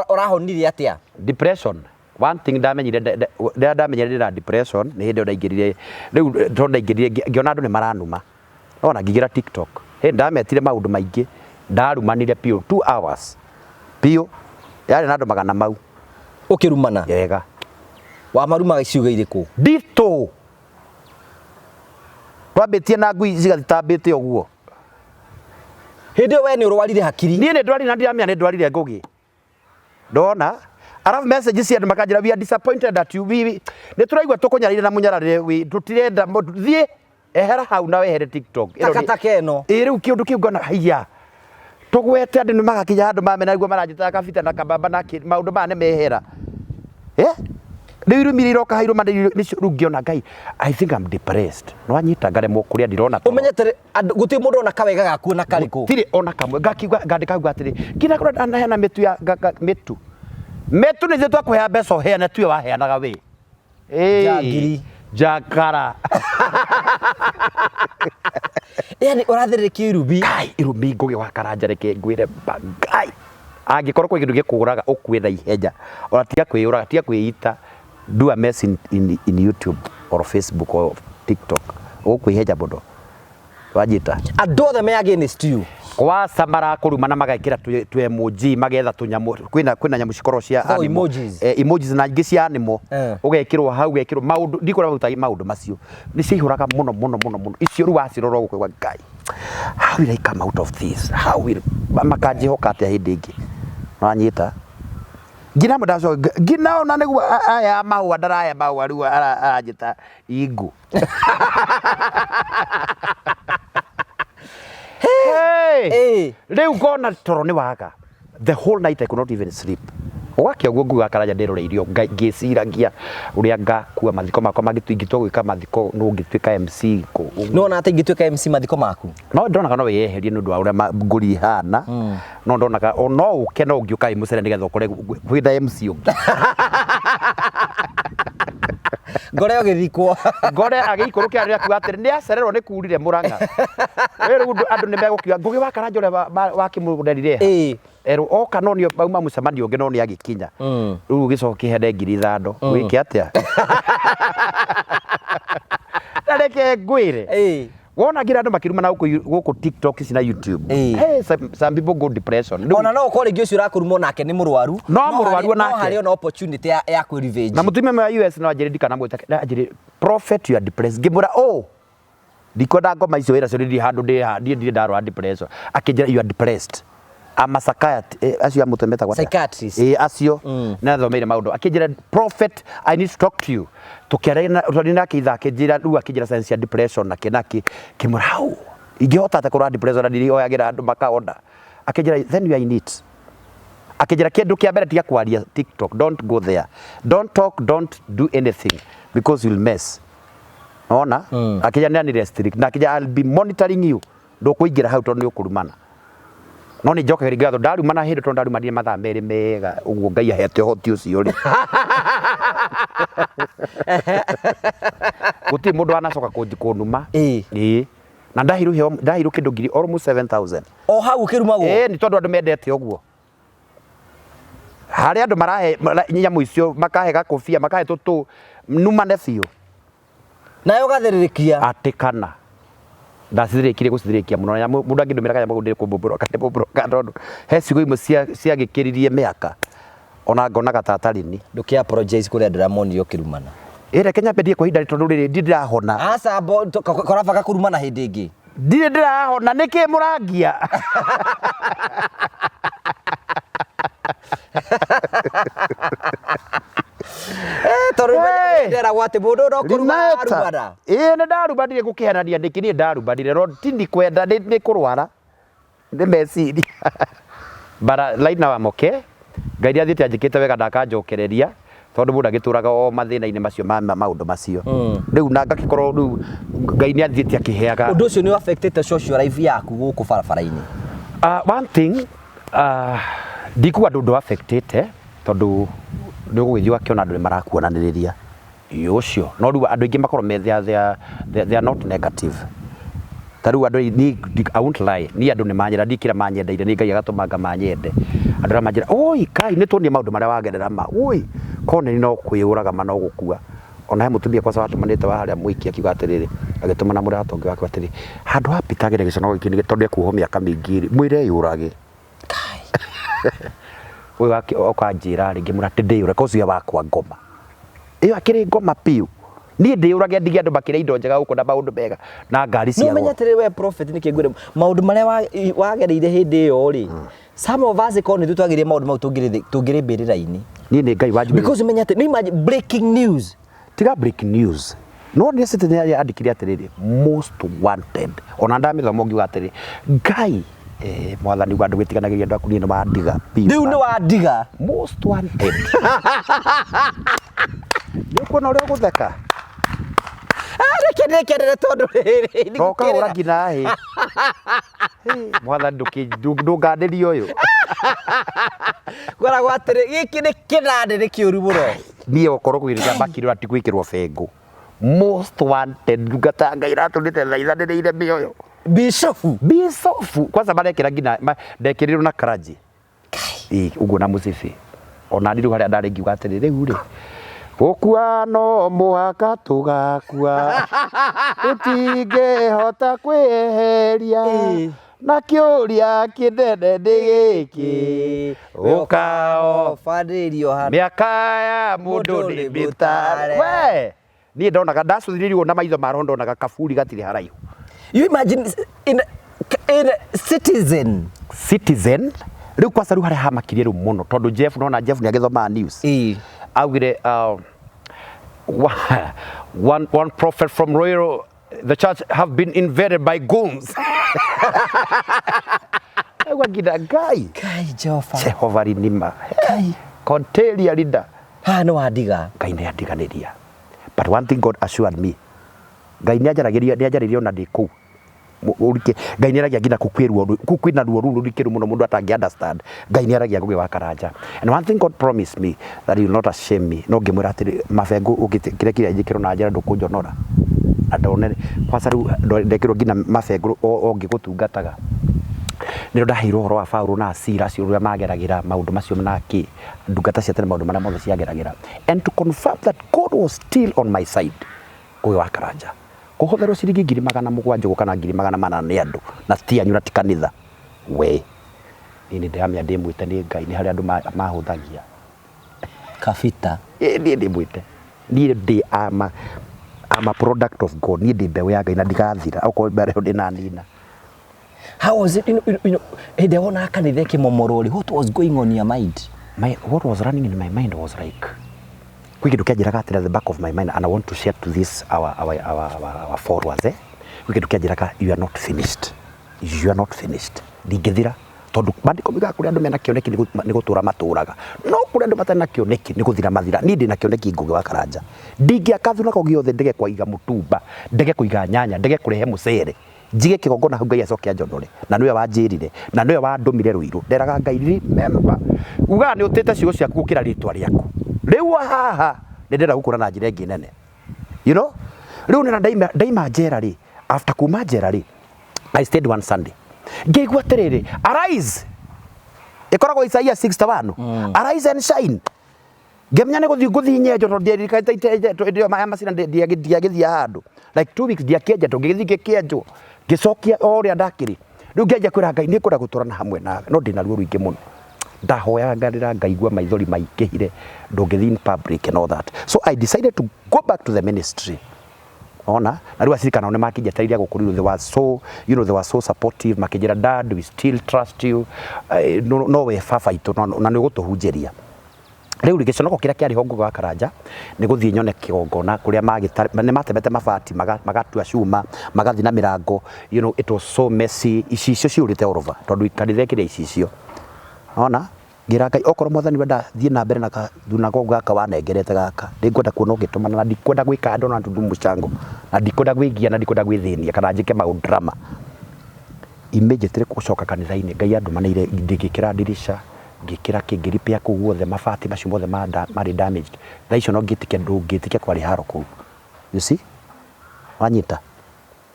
ũrahonire atĩa? Depression. One thing ndamenyire rĩrĩa ndamenyire ndĩna depression nĩ hĩndĩ ĩyo ndaingĩrire rĩu tondũ ndaingĩrire ngĩona andũ nĩ maranuma. Nona ngĩingĩra TikTok. Hĩ ndametire maũndũ maingĩ. Ndarumanire biũ 2 hours. Biũ. Yarĩ na andũ magana mau. Ũkĩrumana? Wega. Wamarumaga ciugo irĩkũ? Nditũ. Twambĩtie na ngui cigathitambĩte ũguo. Hĩndĩ ĩyo we nĩ ũrwarire hakiri? Niĩ nĩ ndwarire na ndiramenya nĩ ndwarire ngũgĩ. Ndona? Arabu message cia andũ makanjĩra we are disappointed at you. We nĩ tũraigua tũkũnyarire na mũnyararire we tũtirenda mũndũ thiĩ ehera hau na wehere TikTok. Ĩno nĩ- Takataka ĩno. Ĩ rĩu kĩũndũ kĩu ngona haiya tũgwete andũ nĩ magakinya handũ mamena nĩguo maranjĩtaga kabita na kababa na kĩ maũndũ maya nĩ mehera. Eh? Rĩu irumi iria iroka hairũma nĩcio rĩu ngĩona Ngai I think I'm depressed. Nĩwanyita ngaremwo kũrĩa ndirona toro. Ũmenyete andũ gũtirĩ mũndũ ona kawega gaku ona karĩkũ. Gũtirĩ ona kamwe ngakiuga ngandĩka ngauga atĩrĩ nginya kũrĩa ndanaheana mĩtu ya mĩtu. Mĩtu nĩ ithuĩ twakũheaga mbeca ũheane tiwe waheanaga wĩ. Njangiri. Njakara. Yani ũrathĩrĩrĩkio irumi. Ngai irumi Ngũgĩ wa Karanja reke ngwĩre ma Ngai. Angĩkorwo kwĩ kĩndũ gĩkũraga ũkue na ihenya ona tiga kwĩyũraga tiga kwĩita do a mess in YouTube or Facebook or TikTok ũgũkua ihenya mũno. Wanjita? Andũ othe me against you. Kwaca marakũruma na magekĩra tũ emoji magetha tũnyamũ kwĩna kwĩna nyamũ cikoragwo cia Oh, animal. emojis. Eh, emojis na ingĩ cia animal. Eh. Ũgekĩrwo hau ũgekĩrwo maũndũ ndikũrĩa marutaga maũndũ macio. Nĩ ciaihũraga mũno mũno mũno mũno. Icio rĩu wacirora ũgũkauga Ngai. How will I come out of this? How will makanjĩhoka atĩa hĩndĩ ĩngĩ? Wanyita? Nginya amwe ndacoka nginya ona nĩguo aya mahũa ndaraya mahũa rĩu aranjĩta ingũ. Hey! Ĩĩ. Rĩu ngona toro nĩ waga. The whole night I could not even sleep. Gwakĩa ũguo nguga Karanja ndĩroreirio ngĩciragia ũrĩa ngakua mathiko makwa mangĩtu ingĩtua gwĩka mathiko nũ ũngĩtuĩka MC kũ. Nĩwona atĩ ingĩtuĩka MC mathiko maku? No ndonaga no wĩyeherie nĩ ũndũ wa ũrĩa ngũri ihana. No ndonaga o no ũke no ũngĩũka wĩ mũcere nĩgetha ũkore kwĩna MC ũngĩ. Ngore ũgĩthikwo. Ngore agĩikũrũkĩra rĩrĩa akiuga atĩrĩ nĩ acererwo nĩ kurire Mũrang'a. Rĩu andũ nĩ megũkiuga Ngũgĩ wa Karanja ũrĩa wakĩmũrerire ha. Ĩĩ. Erwo oka no nĩ mauma mũcemanio ũngĩ no nĩ agĩkinya. Rĩu ũgĩcoka ũkĩheane 5,000 wĩke atĩa? Na reke ngwĩre. Ĩĩ. Wona ngira andũ makĩrumana gũkũ TikTok ici na YouTube. Ĩĩ. Hey, some people go depression. Rĩu- Ona no ũkorwo rĩngĩ ũcio ũrakũruma onake nĩ mũrwaru. No mũrwaru onake. No harĩ ona opportunity ya kwĩ revenge. Na mũtumia ũmwe wa US no anjĩre ndikanamwĩta na anjĩre prophet you are depressed. Ngĩmwĩra oh ndikwenda ngoma icio wĩra cio ndirĩ handũ ndĩ ha niĩ ndirĩ ndarwara depression. Akĩnjĩra you are depressed. I'm a psychiatrist. Acio a mũtwe metagwo atĩa? Psychiatrist. Ĩĩ acio. Nĩ athomeire maũndũ. Akĩnjĩra prophet I need to talk to you. Tũkĩaria na twarĩ nake ithaa akĩnjĩra rĩu akĩnjĩra science ya depression na kĩ na kĩ. Ngĩmwĩra how ingĩhota atĩa kũrwara depression na ndirĩhoyagĩra andũ makahona. Akĩnjĩra, "Then you are in it." Akĩnjĩra kĩndũ kĩa mbere, tiga kwaria TikTok, don't go there, don't talk, don't do anything because you'll mess. Ona akĩnjĩra nĩ restrict na akĩnjĩra, "I'll be monitoring you, ndũkũingĩra hau tondũ nĩ ũkũrumana." No nĩ njokagĩria ngatho ndarumana hĩndĩ, tondũ ndarumanire mathaa 2 mega ũguo. Ngai ahete ũhoti ũcio rĩ, gũtirĩ mũndũ wanacoka kũnuma. Ĩĩ, na ndahirwo ndahirwo kĩndũ ngiri almost 7000. O hau ũkĩrumagwo? Ĩĩ, nĩ tondũ andũ mendete ũguo. Harĩa andũ marahe nyamũ icio, makahe gakobia, makahe tũtũ numane biũ. Nawe ũgathĩrĩrĩkia. Atĩ kana ndacithirĩkirie gũcithirĩkia mũno na mũndũ angĩndũmĩra kanyamũ kau ndĩkũmbũmbũroka ndĩmbũmbũroka, tondũ he ciugo imwe ciagĩkĩririe mĩaka ona ngonaga ta tarini. Ndũkĩ apologize kũrĩ andũ arĩa monire ũkĩrumana? Ĩ, reke nyambe ndie kwa ihinda, tondũ rĩrĩ ndirĩ ndĩrahona. Aca, korabanga kũrumana hĩndĩ ĩngĩ. Ndirĩ ndĩrahona, nĩkĩ mũrangia? Eh, tondũ Hey! nderagwo atĩ mũndũ no kũrumana Rineta. arumana. Ĩĩ, nĩ ndarumanire, gũkĩhenania nĩkĩ? Niĩ ndarumanire no ti ndikwenda, nĩ kũrwara, nĩ meciria, but right now I'm okay. Ngai nĩ athiĩte anjĩkĩte wega, ndakanjokereria, tondũ mũndũ agĩtũraga o mathĩna-inĩ macio ma maũndũ macio rĩu, na ngakĩkorwo rĩu Ngai nĩ athiĩte akĩheaga. Ũndũ ũcio nĩ affectĩte social life yaku gũkũ barabara-inĩ? One thing, ndikuga ndũ affectĩte, tondũ nĩ ũgũgĩthiĩ ũgakĩona andũ nĩ marakuonanĩrĩria. Ĩ, ũcio no rĩu andũ aingĩ makorwo me they are not negative. Ta rĩu andũ ni, I won't lie, niĩ andũ nĩ manyenda, ndikĩra manyendeire, nĩ Ngai agatũmanga manyende. Andũ arĩa manjĩra, "Oi Kai, nĩ tuonie maũndũ marĩa wagerera ma oi kone no kwĩyũraga ma no gũkua." Ona he mũtumia kwanza watũmanĩte wa harĩa mũiki, akiuga atĩrĩrĩ, agĩtũmana mũrata ũngĩ wake atĩrĩ, handũ ha Peter agere gĩconoko gĩkĩ tondũ ekuohwo mĩaka mĩingĩ rĩ, mwĩre eyũrage. Ũyũ wake okanjĩra rĩngĩ mũra atĩ ndĩyũrage ko ũcio wakwa ngoma ĩyo akĩrĩ ngoma piũ, niĩ ndĩyũrage ndige andũ makĩrĩa indo njega gũkũ na maũndũ mega na ngari Nĩ cia ũmenye goro. Atĩrĩrĩ we prophet, nĩkĩ ngwĩre maũndũ marĩa wagereire hĩndĩ ĩyo rĩ, some of us korwo nĩ ithuĩ twagereire maũndũ mau tũngĩrĩ mbĩrĩra-inĩ. Niĩ nĩ Ngai wanjigĩrĩire. Because ũmenye atĩ nĩ imagine breaking news. Tiga breaking news, no nĩ Citizen yandĩkire atĩrĩrĩ, "Most wanted." Ona ndamĩthoma ũngiuga atĩrĩ, Ngai, mwathani wa ndũgĩtiganagĩria andũ aku, niĩ nĩ wandiga biũ. Rĩu nĩ wandiga. Most wanted, nĩ ũkuona ũrĩa ũgũtheka. Reke nĩkenere tondũ rĩrĩ na ũkahũra nginya hĩ. Hĩ, mwathani, ndũngandĩrie ũyũ. Ngoragwo atĩrĩ, gĩkĩ nĩ kĩnandĩ, nĩ kĩũru mũno. Niĩ okorwo gwĩrĩga makirwo ati gwĩkĩrwo bengũ, "Most wanted", ndungata ya Ngai ĩratũrĩte thaithanĩrĩire mĩoyo. Bishofu. Bicobu kwanza marekĩra nginya ndekĩrirwo na karanji. Ĩ, ũguo na mũcibi ona niĩ rĩu harĩa ndarĩ ngiuga atĩrĩ, rĩu rĩ, gũkua no mũhaka tũgakua, tũtingĩhota kwĩyeheria na kĩũria kĩnene nĩ gĩkĩ, ũkao Ũbanĩrio hana. Mĩaka ya mũndũ Mũndũ nĩ nĩ mĩtare. mĩtare. We, niĩ ndonaga ndacũthĩrĩirio na maitho ma roho, ndonaga kaburi gatirĩ haraihu. You imagine in Citizen. Citizen rĩu kwanza, rĩu harĩa hamakirie rĩu mũno, tondũ Jeff, nona Jeff nĩ agĩthomaga news. Augire, one prophet from Royal the church have been invaded by goons. Aigua nginya Ngai. Kai Jehova. Jehova rinima. Kai. Contelia leader. Haha nĩ wandiga. Ngai nĩ andiganĩria, but one thing God assured me, Ngai nĩ anjaragĩria, nĩ anjarĩria ona ndĩ kũu. Ũrike Ngai nĩ aragia nginya kũu kwĩ ruo, kũu kwĩna ruo rũu rũrikĩru mũno mũndũ atangĩ understand. Ngai nĩ aragia Ngũgĩ wa Karanja, and one thing God promised me, that he will not ashame me. No ngĩmwĩra atĩrĩ, mabengũ ũngĩkĩrekire njĩkĩrwo na njĩra ndũkũnjonora na ndone kwanza rĩu ndekĩrwo nginya mabengũ o ngĩgũtungataga. Nĩrĩo ndaheirwo ũhoro wa Paũlũ na Sila acio, ũrĩa mageragĩra maũndũ macio na kĩ ndungata cia tene, maũndũ marĩa mothe ciageragĩra, and to confirm that God was still on my side. Ngũgĩ wa Karanja kũhũthĩrwo ciringi 700,000 ũguo kana 800,000 nĩ andũ na ti anyu na ti kanitha, we, niĩ nĩ ndĩramenya ndĩ mwĩte nĩ Ngai, nĩ harĩa andũ mahũthagia. Kabita. Ĩ, niĩ ndĩ mwĩte, niĩ ndĩ ama product of God, niĩ ndĩ mbeũ ya Ngai na ndigathira okorwo mbere ĩyo ndĩnanina. How was it, hĩndĩ ĩrĩa wonaga kanitha ĩkĩmomorwo rĩ, what was going on in your mind? What was running in my mind was like, kwĩ kĩndũ kĩanjĩraga atĩrĩ at the back of my mind, and I want to share to this our followers, eh? Kwĩ kĩndũ kĩanjĩraga, "You are not finished, you are not finished." Ndingĩthira. Tondũ maandĩko moigaga kũrĩa andũ mena kĩoneki nĩ gũtũra matũraga, no kũrĩa andũ matarĩ na kĩoneki nĩ gũthira mathira. Niĩ ndĩna kĩoneki Ngũgĩ wa Karanja, ndingĩaka thunagogi yothe ndege kũiga mũtumba, ndege kũiga nyanya, ndege kũrehe mũcere, njige kĩgongona hau Ngai acoke anjonore. Na nĩwe wanjĩrire, na nĩwe wandũmire Rũirũ. Nderaga Ngai, remember, ugaga nĩ ũtĩte ciugo ciaku gũkĩra rĩtwa rĩaku. Rĩu haha nĩ ndĩrenda gũkũra na njĩra ĩngĩ nene. You know? Rĩu nĩ ndaima ndaima njera rĩ, after kuma njera rĩ, I stayed one Sunday. Ngĩigua atĩrĩrĩ, arise. Ĩkoragwo Isaia 61. Arise and shine. Ngĩmenya nĩ gũthiĩ ngũthiĩ nyenjwo tondũ ndiaririkana hĩndĩ ĩyo maya macina ndiagĩthiĩ handũ. Like 2 weeks ndiakĩenjetwo, ngĩgĩthiĩ ngĩkĩenjwo. Ngĩcokia o ũrĩa ndakĩrĩ. Rĩu ngĩanjia kwĩra Ngai nĩ ngwenda gũtũrana hamwe nawe no ndĩna ruo rũingĩ mũno. Ndahoyaga ngarĩra ngaigua maithori maingĩhire, ndũngĩthiĩ in public and all that. So I decided to go back to the ministry. Ona na rĩu acirika nao nĩ makĩnjetereire gũkũ rĩu they were so you know they were so supportive, makĩnjĩra, "Dad, we still trust you, no, no we baba itũ na nĩ ũgũtũhunjĩria." Rĩu rĩ, gĩconoko kĩrĩa kĩarĩ ho Ngũgĩ wa Karanja nĩ gũthiĩ nyone kĩgongona kũrĩa nĩ matemete mabati, magatua cuma, magathiĩ na mĩrango. It was so messy, icicio ciyũrĩte all over tondũ kanitha ĩkĩrĩ icicio. Ona ngĩra Ngai, okorwo Mwathani wenda thiĩ na mbere na kathunagogo gaka wanengerete gaka, nĩngwenda kuona ũgĩtũmana na ndikwenda gwĩka andũ na tundu mũcango na ndikwenda gwĩgia na ndikwenda gwĩthĩnia kana njĩke maũndũ drama. Immediately gũcoka kanitha-inĩ, Ngai andũmanĩire, ngĩkĩra ndirisha, ngĩkĩra kĩ, ngĩ repair kũu guothe, mabati macio mothe marĩ damaged. Thaa icio no ngĩtĩkia, ndũngĩtĩkia kwarĩ haro kũu, you see, wanyita.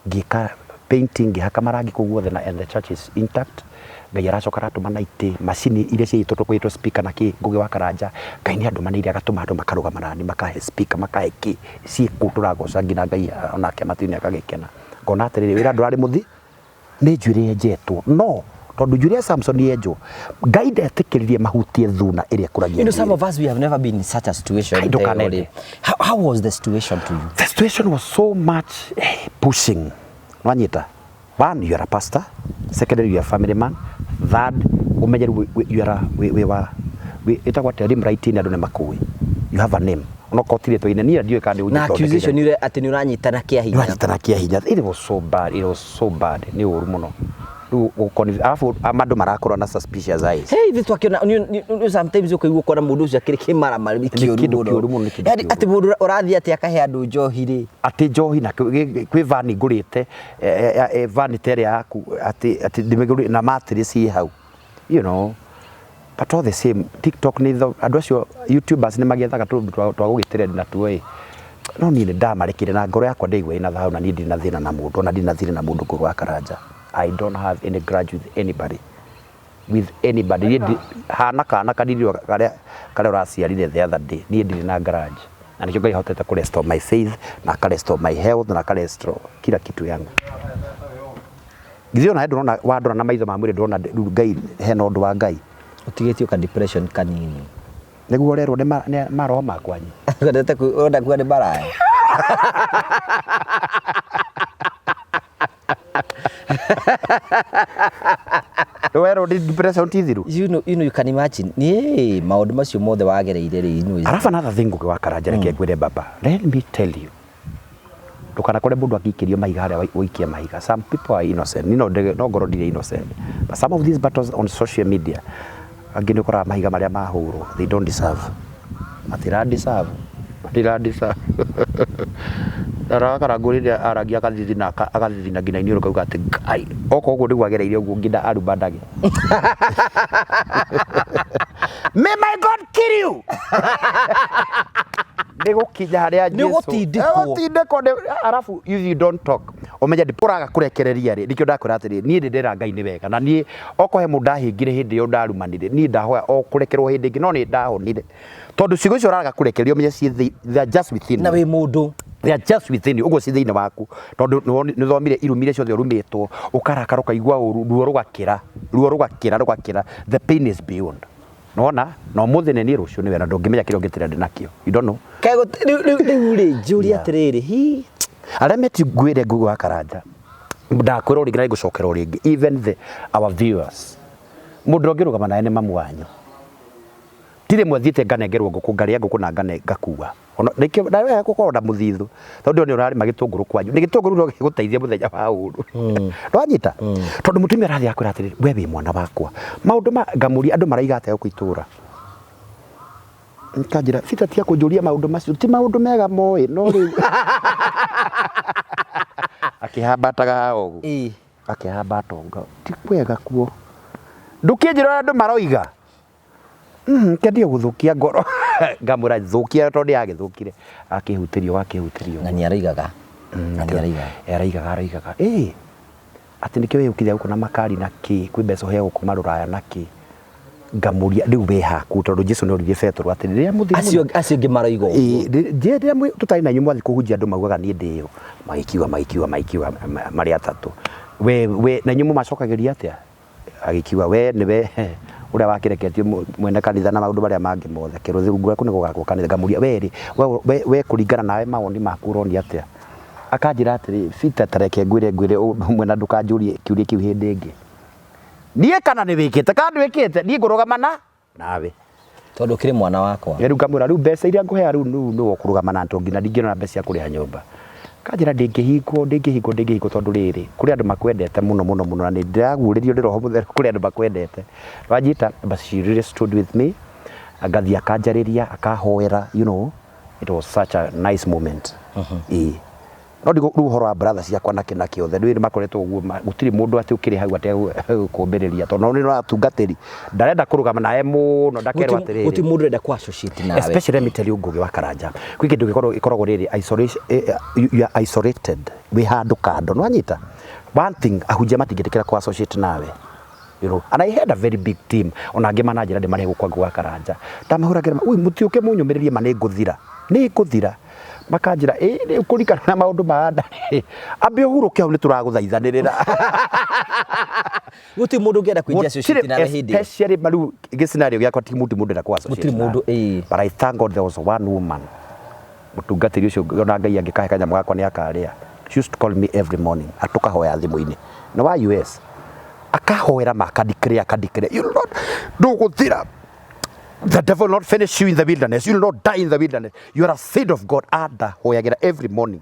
Ngĩka painting, ngĩhaka marangi kũu guothe na and the church is intact. Ngai aracoka aratũmana itĩ, macini iria ciaitwo kwĩtwo speaker na kĩ. Ngũgĩ wa Karanja, Ngai nĩ andũmanĩire, agatũma andũ makarũgama nani, makahe speaker, makahe kĩ, ciĩ kũu tũragoca nginya Ngai onake matu-inĩ akagĩkena. Ngona atĩrĩrĩ, wĩra ndũrarĩ mũthi, nĩ njuĩrĩ yenjetwo, no tondũ njuĩrĩ ya Samson yenjwo, Ngai ndetĩkĩririe mahutie thuna ĩrĩa ĩkũragia. Some of us, we have never been in such a situation. Kai, ndũkanende. How was the situation to you? The situation was so much pushing. Nwanyita, one, you are a pastor; secondly, you are a family man; third, umenye rĩu you are a wĩ wa ĩtagwo atĩa, limelight, andũ nĩ makũĩ, you have a name, onokorwo ti rĩtwa inene. Niĩ ndiũĩ kana nĩ Na accusation ire atĩ nĩ ũranyitana kĩa hinya. Nĩwanyitana kĩa hinya. It was so bad, it was so bad, nĩ ũru mũno. Rĩu arabu andũ marakorwo na suspicious eyes. Hey, ithuĩ twakĩona sometimes ũkaigua ũkona mũndũ ũcio akĩrĩ kĩmaramari kĩũru kĩndũ mũno. Kĩũru mũno, nĩ kĩndũ Yaani kĩũru. Atĩ mũndũ ũrathiĩ atĩ akahe andũ njohi rĩ. Atĩ njohi na kwĩ vani ngũrĩte, vani ta ĩrĩa yaku, atĩ ndĩmĩgũrĩ na mattress ciĩ hau. But all the same, TikTok nĩ andũ acio YouTubers nĩ magĩethaga tũndũ twa gũgĩtrend natuo ĩ, no niĩ nĩ ndamarekire na ngoro yakwa ndaigua ĩna thayũ, na niĩ ndirĩ na thĩna na mũndũ, ona ndirĩ na thirĩ na mũndũ. Ngũgĩ wa Karanja, I don't have any grudge with anybody, with anybody. Niĩ hana kana kanini karĩa ũraciarire the other day, niĩ ndirĩ na grudge, na nĩkĩo Ngai ahotete kũ restore my faith na aka restore my health na aka restore kila kitu yangu. Githĩ ona ndũrona wandora na maitho ma mwĩrĩ, ndũrona rĩu Ngai hena ũndũ wa Ngai. Ũtigĩtio ka depression kanini. Nĩguo ũrerwo nĩ maroho makwanyu. Wendete ũrenda kuga nĩ maraya. Werwo nĩ depression ti thiru. You can imagine. Niĩ maũndũ macio mothe wagereire rĩ, Alafu another thing, Ngũgĩ wa Karanja, reke ngwĩre baba, let me tell you, ndũkanakore mũndũ agĩikĩrio mahiga harĩa waikia mahiga. Some people are innocent. Niĩ no ngorwo ndirĩ innocent, but some of these battles on social media, angĩ nĩ ũkoraga mahiga marĩa mahũrwo, they don't deserve, matira deserve, matira deserve. Arakara ngũrĩre aragia agathithina, agathithina nginya iniũrũ, kauga atĩ Ngai okorwo ũguo nĩguo agereire ũguo nginya aruma ndage. May my God kill you. Nĩ gũkinya harĩa Nĩ Jesu. ũgũtindĩkwo. Nĩ ũgũtindĩkwo arabu if you don't talk, ũmenye ũraga kũrekereria rĩ. Nĩkĩo ndakwĩra atĩrĩ, niĩ nĩ ndĩra Ngai nĩ wega, na niĩ okorwo he mũndũ ndahĩngire hĩndĩ ĩyo ndarumanire, niĩ ndahoya o kũrekerwo hĩndĩ ĩngĩ, no nĩ ndahonire, tondũ ciugo icio ũraga kũrekereria, ũmenye ciĩ they are just within Na you. wĩ mũndũ. They are just within you, ũguo ci thĩinĩ waku, tondũ nĩ thomire irumi iria ciothe ũrumĩtwo, ũkarakara, ũkaigua ũru, ruo rũgakĩra, ruo rũgakĩra, rũgakĩra. The pain is beyond. Nona na ũmũthĩ nĩ niĩ, rũciũ nĩwe, na ndũngĩmenya kĩrĩa ũngĩtĩra ndĩ nakĩo, you don't know. Kaĩ rĩu rĩ njũrie atĩrĩrĩ, hi. Arĩa meti ngwĩre, Ngũgĩ wa Karanja, ndakwĩra o rĩngĩ na nĩngũcokera o rĩngĩ, even the our viewers, mũndũ ũngĩrũgama nawe nĩ mamu wanyu. Ti rĩmwe thiĩte nganengerwo ngũkũ ngarĩa ngũkũ na ngane ngakua. Ona nĩkĩo na wega gũkorwo na mũthithũ tondũ nĩ ũrarĩma gĩtũngũrũ kwanyu. Nĩ gĩtũngũrũ no gĩgũteithie mũthenya wa ũru. Ndwanyita? Tondũ mũtumia arathiĩ akwĩra atĩrĩrĩ, we wĩ mwana wakwa. Maũndũ ma ngamũria andũ maraiga atĩa gũkũ itũra? Kanjĩra Peter tiga kũnjũria maũndũ macio ti maũndũ mega moĩ no rĩu akĩhambataga haha ũguo. Akĩhambata ũguo ti kwega kuo. Ndũkĩnjĩra ũrĩa andũ maroiga? Kĩandio gũthũkia ngoro ngamwĩra thũkia tondũ nĩ yagĩthũkire akĩhutĩrio akĩhutĩrio Na nĩ aroigaga. Na nĩ aroigaga. Araigaga araigaga ĩĩ atĩ nĩkĩo wĩyũkire gũkũ na makari na kĩ kwĩ mbeca ũheagwo kuma rũraya na kĩ ngamũria rĩu wĩ haku tondũ Jesu nĩ oririe Petero atĩ rĩrĩa mũthiĩ Acio acio angĩ maroiga ũguo. Ĩĩ, rĩrĩa tũtarĩ na inyuĩ mwathiĩ kũhunjia andũ maugaga niĩ ndĩ ũ magĩkiuga magĩkiuga magĩkiuga marĩ atatũ we na inyuĩ mũmacokagĩria atĩa Agĩkiuga, Wee nĩwe ũrĩa wakĩreketio mwene kanitha na maũndũ marĩa mangĩ mothe, akĩrwo rungu rwaku nĩgũgakwo kanitha. Ngamũria, wee-rĩ, we kũringana nawe mawoni maku ũronia atĩa? Akanjĩra atĩrĩ, Peter ta reke ngwĩre ngwĩre ũndũ ũmwe na ndũkanjũrie kĩũria kĩu hĩndĩ ĩngĩ. Niĩ kana nĩwĩkĩte kana ndwĩkĩte, niĩ ngũrũgama na nawe. Tondũ ũkĩrĩ mwana wakwa. Rĩu ngamwĩra rĩu mbeca iria ngũhea rĩu rĩu nĩwe ũkũrũgama na tondũ nginya ndingĩona mbeca cia kũrĩha nyũmba. Akanjĩra ndingĩhingwo ndingĩhingwo ndingĩhingwo tondũ rĩrĩ kũrĩ andũ makwendete mũno mũno mũno na nĩ ndĩraguũrĩrio nĩ roho mũtheru kũrĩ andũ makwendete. Wanjita but she really stood with me ngathiĩ akanjarĩria akahoera you know it was such a nice moment. Ĩĩ. No rĩu ũhoro wa brother ciakwa na kĩ na kĩ othe rĩu makoretwo ũguo gũtirĩ mũndũ atĩ ũkĩrĩ hau ategũkũmbĩrĩria tondũ nĩ atungatĩri ndarenda kũrũgama nawe mũno ndakerwo atĩrĩrĩ Gũtirĩ mũndũ ũrenda kũ associate nawe. Especially let me tell you Ngũgĩ wa Karanja kwĩ kĩndũ gĩkoragwo gĩkoragwo rĩrĩ isolation you are isolated wĩ handũ kando nĩwanyita one thing ahunjia matingĩtĩkĩra kũ associate nawe you know and I had a very big team ona angĩ mananjĩra ndĩmarehe gũkũ kwa Ngũgĩ wa Karanja ndamahũragĩra ui mũtiũke mũnyũmĩrĩrie ma nĩ ngũthira nĩ ngũthira makanjĩra ĩ rĩu kũringana na maũndũ ma nda rĩ ambe ũhurũke hau nĩ tũragũthaithanĩrĩra. Gũtirĩ mũndũ ũngĩenda kũingĩ associate nawe hĩndĩ ĩyo. Especially ma rĩu gĩ scenario gĩakwa ti mũndũ mũndũ ndakũ associate Gũtirĩ mũndũ, ĩĩ. But I thank God there was one woman mũtungatĩri ũcio ona Ngai angĩkahe kanyamũ gakwa nĩ akarĩa. She used to call me every morning tũkahoya thimũ-inĩ. Nĩ wa US. Akahoera ma aka declare aka declare you will not ndũgũthira. The devil will not finish you in the wilderness. You will not die in the wilderness. You are a seed of God. Andahoyagĩra every morning.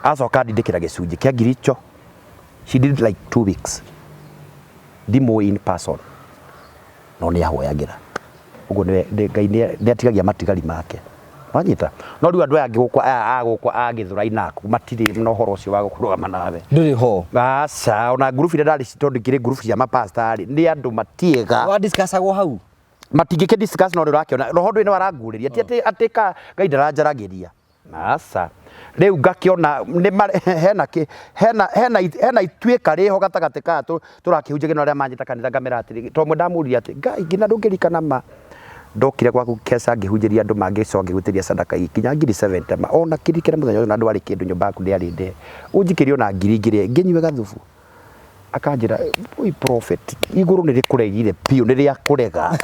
Acoka andindĩkĩra gĩcunjĩ kĩa ngiri ico. She did it like 2 weeks. Ndimũĩ in person. No nĩ ahoyagĩra. Ũguo nĩ Ngai nĩ atigagia matigari make. Wanyita? No rĩu andũ aya angĩ gũkũ aya a gũkũ a Gĩthũrai naku matirĩ na ũhoro ũcio wa kũrũgama nawe. Ndũrĩ ho. Aca, ona ngurubu iria ndarĩ tondũ ngĩrĩ ngurubu cia mapasta rĩ, nĩ andũ matiega. Wa discussagwo hau. Matingĩkĩ discuss no nĩ ũrakĩona roho ndũrĩ nĩ waranguũrĩria ti atĩ atĩ ka Ngai ndaranjaragĩria. Aca. Rĩu ngakĩona nĩ hena kĩ hena hena hena ituĩka rĩho gatagatĩ ka tũrakĩhunjagia na arĩa manjĩta kanitha ngamera atĩrĩ tondũ ndamũririe atĩ Ngai nginya ndũngĩririkana ma ndokire gwaku keca ngĩhunjĩria andũ mangĩcoka ngĩgwĩtĩria sadaka nginya ngiri 70 ma ona kĩririkane mũthenya ũyũ na ndwarĩ kĩndũ nyũmba yaku ndĩarĩ ndĩhe ũnjikĩrie ona ngiri ngĩrĩe ngĩnyue gathubu. Akanjĩra oi prophet igũrũ nĩ rĩkũregire biũ nĩ rĩakũrega.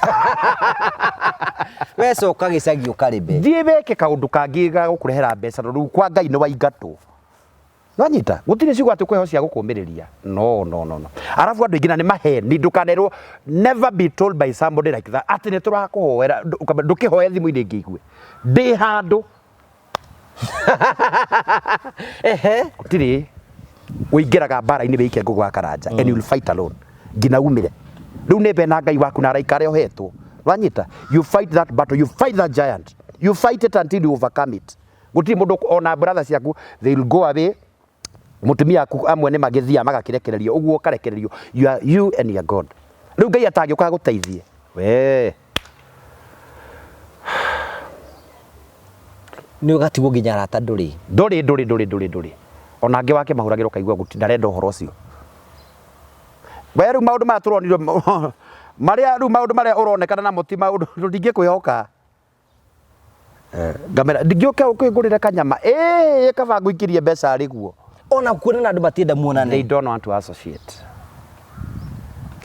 We coka gĩcagi ũkarĩme. Thiĩ wĩke kaũndũ kangĩ ga gũkũrehera mbeca tondũ rĩu kwa Ngai nĩ waingatwo. Nĩwanyita? Gũtirĩ ciugo atĩ ũkũheo cia gũkũmĩrĩria. No, no, no, no. Arabu andũ aingĩ na nĩ maheni ndũkanerwo never be told by somebody like that atĩ nĩ tũrakũhoera ndũkĩhoe thimũ-inĩ ngĩigue. Ndĩ handũ Ehe. Gũtirĩ ũingĩraga mbara-inĩ wĩike ngũgũ wa karanja and you will fight alone nginya umĩre. Rĩu nĩ mbe na Ngai waku na araika arĩa ũhetwo. Wanyita? You fight that battle, you fight that giant. You fight it until you overcome it. Gũtirĩ mũndũ ona brother ciaku they will go away. Mũtumia waku amwe nĩ magĩthiaga magakĩrekererio ũguo ũkarekererio. You are you and your God. Rĩu Ngai atangĩũka agũteithie. Wee. Nĩ ũgatigwo nginya arata ndũrĩ. Ndũrĩ ndũrĩ ndũrĩ ndũrĩ ndũrĩ. Ona angĩ wake mahũragĩra ũkaigua gũtirĩ ndarenda ũhoro ũcio. We rĩu maũndũ maya tũronire marĩa rĩu maũndũ marĩa ũronekana namo ti maũndũ tũtingĩkwĩhoka. Ngamera ndingĩũke ũkĩngũrĩre kanyama ĩĩ kaba ngũikĩrie mbeca arĩ guo. Ona kuonana andũ matienda muonane. They don't want to associate.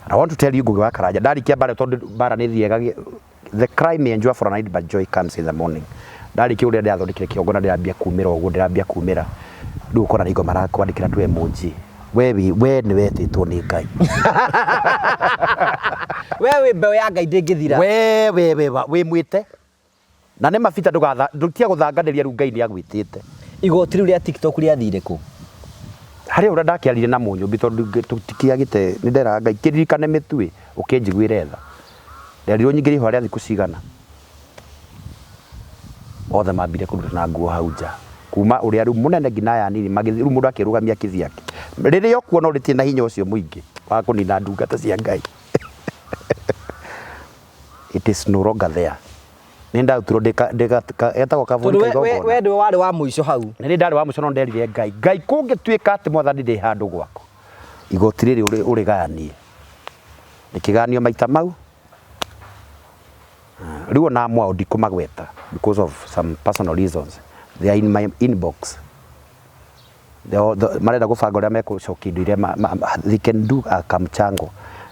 I want to tell you Ngugi wa Karanja ndarikia mbara tondũ mbara nĩ thiaga the cry may endure for a night but joy comes in the morning. Ndarikia ũrĩa ndĩrathondekire kĩongo na ndĩrambia kumĩra ũguo ndĩrambia kumĩra rĩu ũkona nĩ hingo marakwandĩkĩra tu emoji. We we nĩ wetĩtwo nĩ Ngai. We wĩ mbeũ ya Ngai ndĩngĩthira. We we we wĩ mwĩte. Na nĩ mabita ndũgatha ndũtia gũthanganĩria rĩu Ngai nĩ agwĩtĩte. Igoti rĩu rĩa TikTok rĩathire kũ? Harĩ ũrĩa ndakĩaririe na mũnyũmbi tondũ tũtikĩagĩte nĩ nderaga Ngai kĩririkane mĩtuĩ ũkĩnjiguĩre tha. Nderirwo nyingĩrie ihũa rĩa thikũ cigana. Othe mambire kũruta na nguo hau nja. Kuma ũrĩa rĩu mũnene nginya aya anini magĩthiĩ rĩu mũndũ akĩrũgamia kĩthi yake. Rĩrĩa ũkuona rĩtirĩ na hinya ũcio mũingĩ wa kũnina ndungata cia Ngai. It is no longer there. Nĩ ndarutirwo ndĩ etagwo kavũri Tondũ ka we- we igongona. we nĩwe warĩ wa mũico hau. Nĩ niĩ ndarĩ wa mũico no nderire Ngai, Ngai kũngĩtuĩka atĩ mwathani ndĩ handũ gwaku, igoti rĩrĩ ũrĩgayanie. Rĩkĩgayanio maita mau. Rĩu ona amwe ao ndikũmagweta because of some personal reasons. They are in my inbox. They all, marenda gũbanga ũrĩa mekũcokia indo iria they can do a kamchango.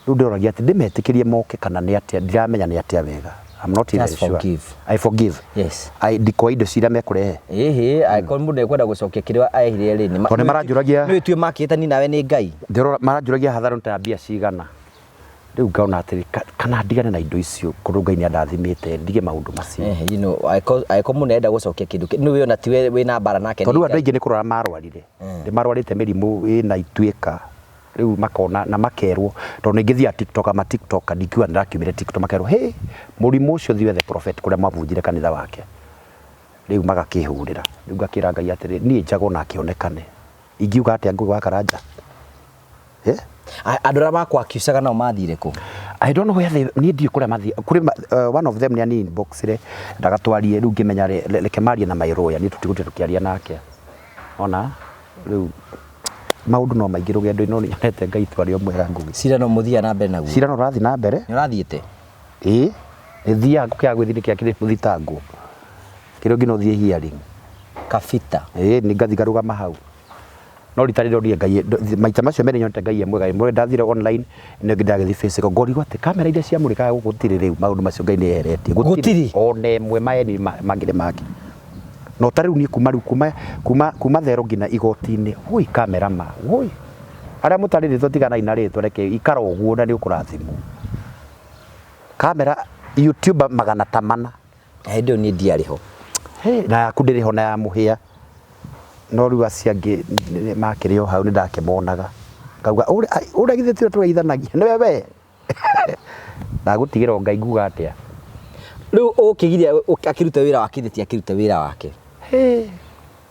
Rĩu ndĩroragia atĩ ndĩmetĩkĩrie moke kana nĩ atĩa, ndiramenya nĩ atĩa wega. I'm not even Just sure. forgive. I forgive. Yes. I ndikoe indo ciria mekũrehe. Ĩhĩ, angĩkorwo mũndũ ekwenda gũcokia kĩrĩa ehire rĩ, Tondũ nĩ maranjũragia- nĩ wĩtue makĩtani nawe nĩ Ngai. Ndĩrora maranjũragia hathara nĩ ta ya mbia cigana. Rĩu ngona atĩrĩ kana ndigane na indo icio kũndũ Ngai nĩ andathimĩte ndige maũndũ macio. You know, angĩkorwo mũndũ nĩarenda gũcokia kĩndũ nĩwe ona tiwe wĩna mbara nake Tondũ andũ aingĩ nĩ kũrwara marwarire. Nĩ marwarĩte mĩrimũ ĩna ituĩka rĩu makona na makerwo tondũ nĩ ngĩthiaga TikTok ama TikTok ndingiuga nĩndĩrakiumire TikTok makerwo hĩ mũrimũ ũcio thiĩ wethe prophet kũrĩa mwabunjire kanitha wake. Rĩu magakĩhũrĩra. Rĩu ngakĩra Ngai atĩrĩ niĩ njagwo na akĩonekane. Ingiuga atĩa Ngũgĩ wa Karanja? Eh? Andũ arĩa makwakiucaga nao mathire kũ? I don't know where they niĩ ndiũĩ kũrĩa mathiĩ kũrĩ one of them nĩ ani inboxire ndagatwarie rĩu ngĩmenya reke marie na my lawyer niĩ tũtigũtinda tũkĩaria nake ona rĩu maũndũ no maingĩ rũgendo-inĩ no nĩnyonete Ngai tu arĩ o mwega Ngũgĩ. Cira no mũthiaga na mbere naguo? Cira no ũrathiĩ na mbere. Nĩ ũrathiĩte? Ĩĩ nĩ thiaga ngũkĩaga gwĩthiĩ nĩkĩ akĩrĩ mũthitangwo kĩrĩa ũngĩ no thiĩ hearing. Kabita. Ĩĩ nĩ ngathiĩ ngarũgama hau. No rita rĩrĩ ndonire Ngai maita macio merĩ nyonete Ngai e mwega rĩmwe ndathire online ĩno ĩngĩ ndagĩthiĩ physical ngorigwo atĩ kamera iria ciamũrĩkaga gũkũ gũtirĩ rĩu maũndũ macio Ngai nĩ eheretie Gũtirĩ? ona ĩmwe maeni mangĩ nĩ mangĩ no ta rĩu niĩ kuma rĩu kuma kuma kuma thero nginya igoti-inĩ woi kamera ma woi arĩa mũtarĩ rĩtwa tiganai na rĩtwa reke ikara ũguo na nĩ ũkũrathimwo kamera youtuber magana ta mana. Hĩndĩ ĩyo niĩ ndiarĩ ho. Hey, na yaku ndĩrĩ ho na ya mũhĩa no rĩu acio angĩ makĩrĩ o hau nĩ ndakĩmonaga ngauga ũrĩa githĩ tiwe tũgeithanagia nĩwe we ndagũtigĩra o Ngai nguga atĩa. Rĩu ũkĩgiria akĩrute wĩra wake githĩ ti akĩrute wĩra wake. Hey,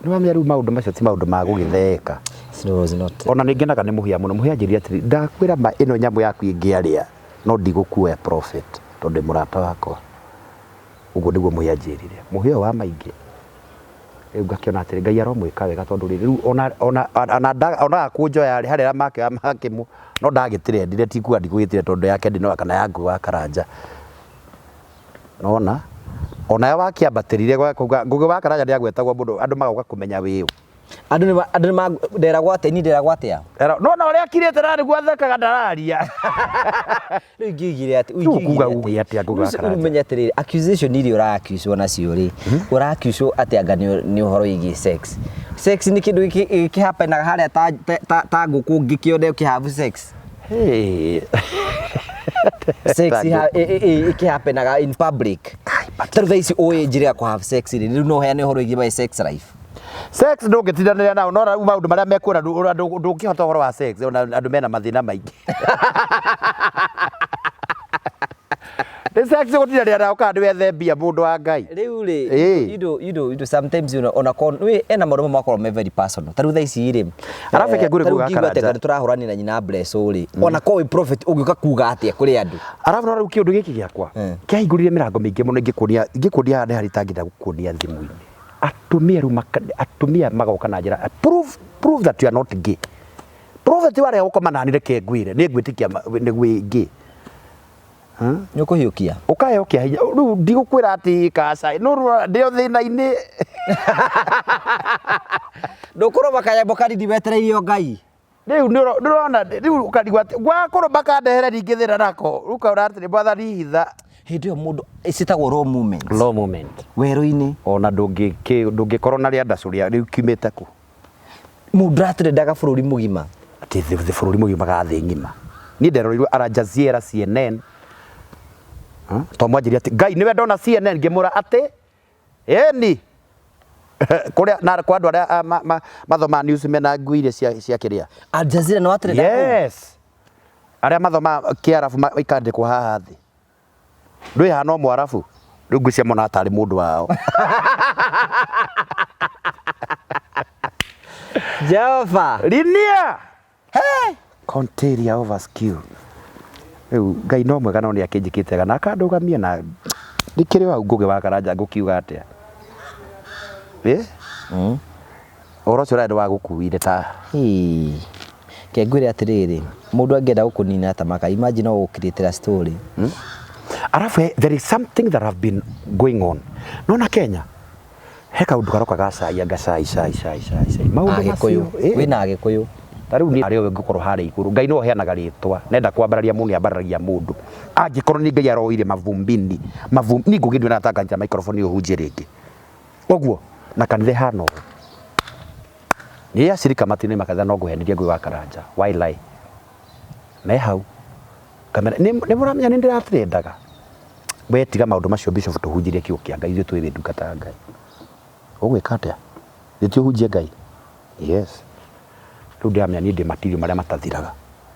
nĩ wamenya rĩu maũndũ macio ti maũndũ ma gũgĩtheeka. It was not. Ona nĩ ngenaga nĩ mũhĩa mũno mũhĩa anjĩrire atĩrĩ ndakwĩra ma ĩno nyamũ yaku ĩngĩarĩa no ndigũkuoya prophet tondũ ndĩ mũrata wakwa. Ũguo nĩguo Mũhĩa anjĩrire. Mũhĩa ũyũ wa maingĩ, rĩu ngakĩona atĩrĩ, Ngai aromwĩka wega tondũ rĩrĩ, rĩu ona ona ona onaga kũnjoya rĩ, harĩ arĩa makĩoya makĩmũ, no ndagĩtĩrendire, ti kuga ndigũgĩtĩre tondũ yake ndĩnoya kana ya Ngũgĩ wa Karanja. Nĩwona? Onawe wakĩambatĩrire Ngũgĩ wa Karanja nĩagwetagwo mũno, andũ magoka kũmenya wĩ ũ. Andũ nĩ andũ nĩ nderagwo atĩa niĩ nderagwo atĩa? No na ũrĩa akirĩte na nĩguo athekaga ndararia. Rĩu ingĩugire atĩ Rĩu ũkuga uge atĩa Ngũgĩ wa Karanja? Ũmenye atĩrĩrĩ, accusation iria ũra accuse nacio rĩ, ũra accuse atĩ anga nĩ ũhoro wĩgiĩ sex. Sex nĩ kĩndũ gĩkĩ happenaga harĩa ta ta ta ngũkũ ũngĩkĩone ũkĩ have sex. Hey. Sex ĩkĩ happenaga in public. Ta rĩu thaa ici ũĩ njĩra ya kũ have sex rĩ, rĩu no ũheane ũhoro wĩgiĩ my sex life. Sex ndũngĩtindanĩra nao no rĩu maũndũ marĩa mekuona ndũngĩhota ũhoro wa sex ona andũ mena mathĩna maingĩ. Nĩ sex gũtindanĩra nao kana nĩwethe mbia mũndũ wa Ngai. Rĩu rĩ, you know, sometimes you know, ona korwo nĩ ena maũndũ mamwe makoragwo me very personal. Ta rĩu thaa ici rĩ, Arabu reke ngwĩre ta rĩu Ngũgĩ wa ngiuga atĩ Karanja. anga nĩtũrahũranĩra na nyina Bless rĩ, ona korwo wĩ prophet ũngĩũka kuga atĩa kũrĩ andũ? Arabu no rĩu kĩũndũ gĩkĩ gĩakwa kĩahingũrire mĩrango mĩingĩ mũno ingĩkuonia ingĩkuonia haha nĩ harĩa itangĩenda gũkuonia thimũ-inĩ. Atumia rĩu atumia magoka na njĩra prove that you are not gay. Prove that warega gũkoma nani reke ngwĩre nĩ ngwĩtĩkia nĩ wĩ gay. Nĩ ũkũhiũkia? Ũkaheo kĩa hinya rĩu ndigũkwĩra atĩ kaca no rĩu ndĩ o thĩna-inĩ. Ndũkũrũma kanyamũ kanini wetereire o Ngai? Rĩu nĩ ũrona rĩu ũkarigwo atĩ gwakũrũma kandehere ningĩ thĩna nako rĩu ũkaura atĩrĩ mwathani hitha. Hĩndĩ ĩyo mũndũ ciĩtagwo raw moments. Raw moment. Werũ-inĩ. Ona ndũngĩkorwo na rĩandacũ rĩa rĩu kiumĩte kũ? Mũndũ ũratrendaga bũrũri mũgima. Atĩ thĩ bũrũri mũgima ga thĩ ng'ima. Niĩ nderoreirwo Al Jazeera, CNN. To mwanjĩria atĩ Ngai nĩwe ndona CNN ngĩmũra atĩ ĩni kũrĩa na kwa andũ arĩa mathomaga news mena ngui iria cia kĩrĩa. Al Jazeera nĩ watrenda kũu? Yes. Arĩa mathomaga Kĩarabu ikandĩkwo haha thĩ. Ndũĩ haha no Mwarabu? Rĩu ngwĩciria monaga tarĩ mũndũ wao. Jehova. Linia! Hey! Container over skew. Rĩu Ngai no mwega no nĩ akĩnjĩkĩte wega na akandũgamia na ndikĩrĩ o hau Ngũgĩ wa Karanja ngũkiuga atĩa? Ĩ? Ũhoro ũcio ũrarĩ wagũkuire ta Hii. Ke ngwĩre atĩrĩrĩ, mũndũ angĩenda gũkũnina ta maka, imagine no gũkirĩtĩra story. Alafu there is something that have been going on. Nona Kenya he kaundu karoka ga cai anga cai cai cai cai cai maundu Agĩkũyũ. macio eh. Wĩna Agĩkũyũ. Ta rĩu niĩ arĩ we ngũkorwo harĩa igũrũ. Ngai nĩwe ũheanaga rĩtwa. Nenda kwambararia mũndũ nĩambararagia mũndũ. Angĩkorwo nĩ Ngai aroire mavumbini, mavumbi, niĩ Ngũgĩ ndionaga ta nganyita microphone ũhunjie rĩngĩ. Ũguo na kanitha ĩhana ũũ. Niĩ acirika matinĩ makanitha no ngũhenirie Ngũgĩ wa Karanja. Why lie? Me hau. Ngamera nĩ mũramenya nĩ ndĩratrendaga. We tiga maũndũ macio bishop tũhunjĩrie kiugo kĩa Ngai ithuĩ twĩ ndungata ya Ngai. Ũgwĩka atĩa? Githĩ ti ũhunjie Ngai? Yes. Rĩu ndĩramenya niĩ ndĩ material marĩa matathiraga.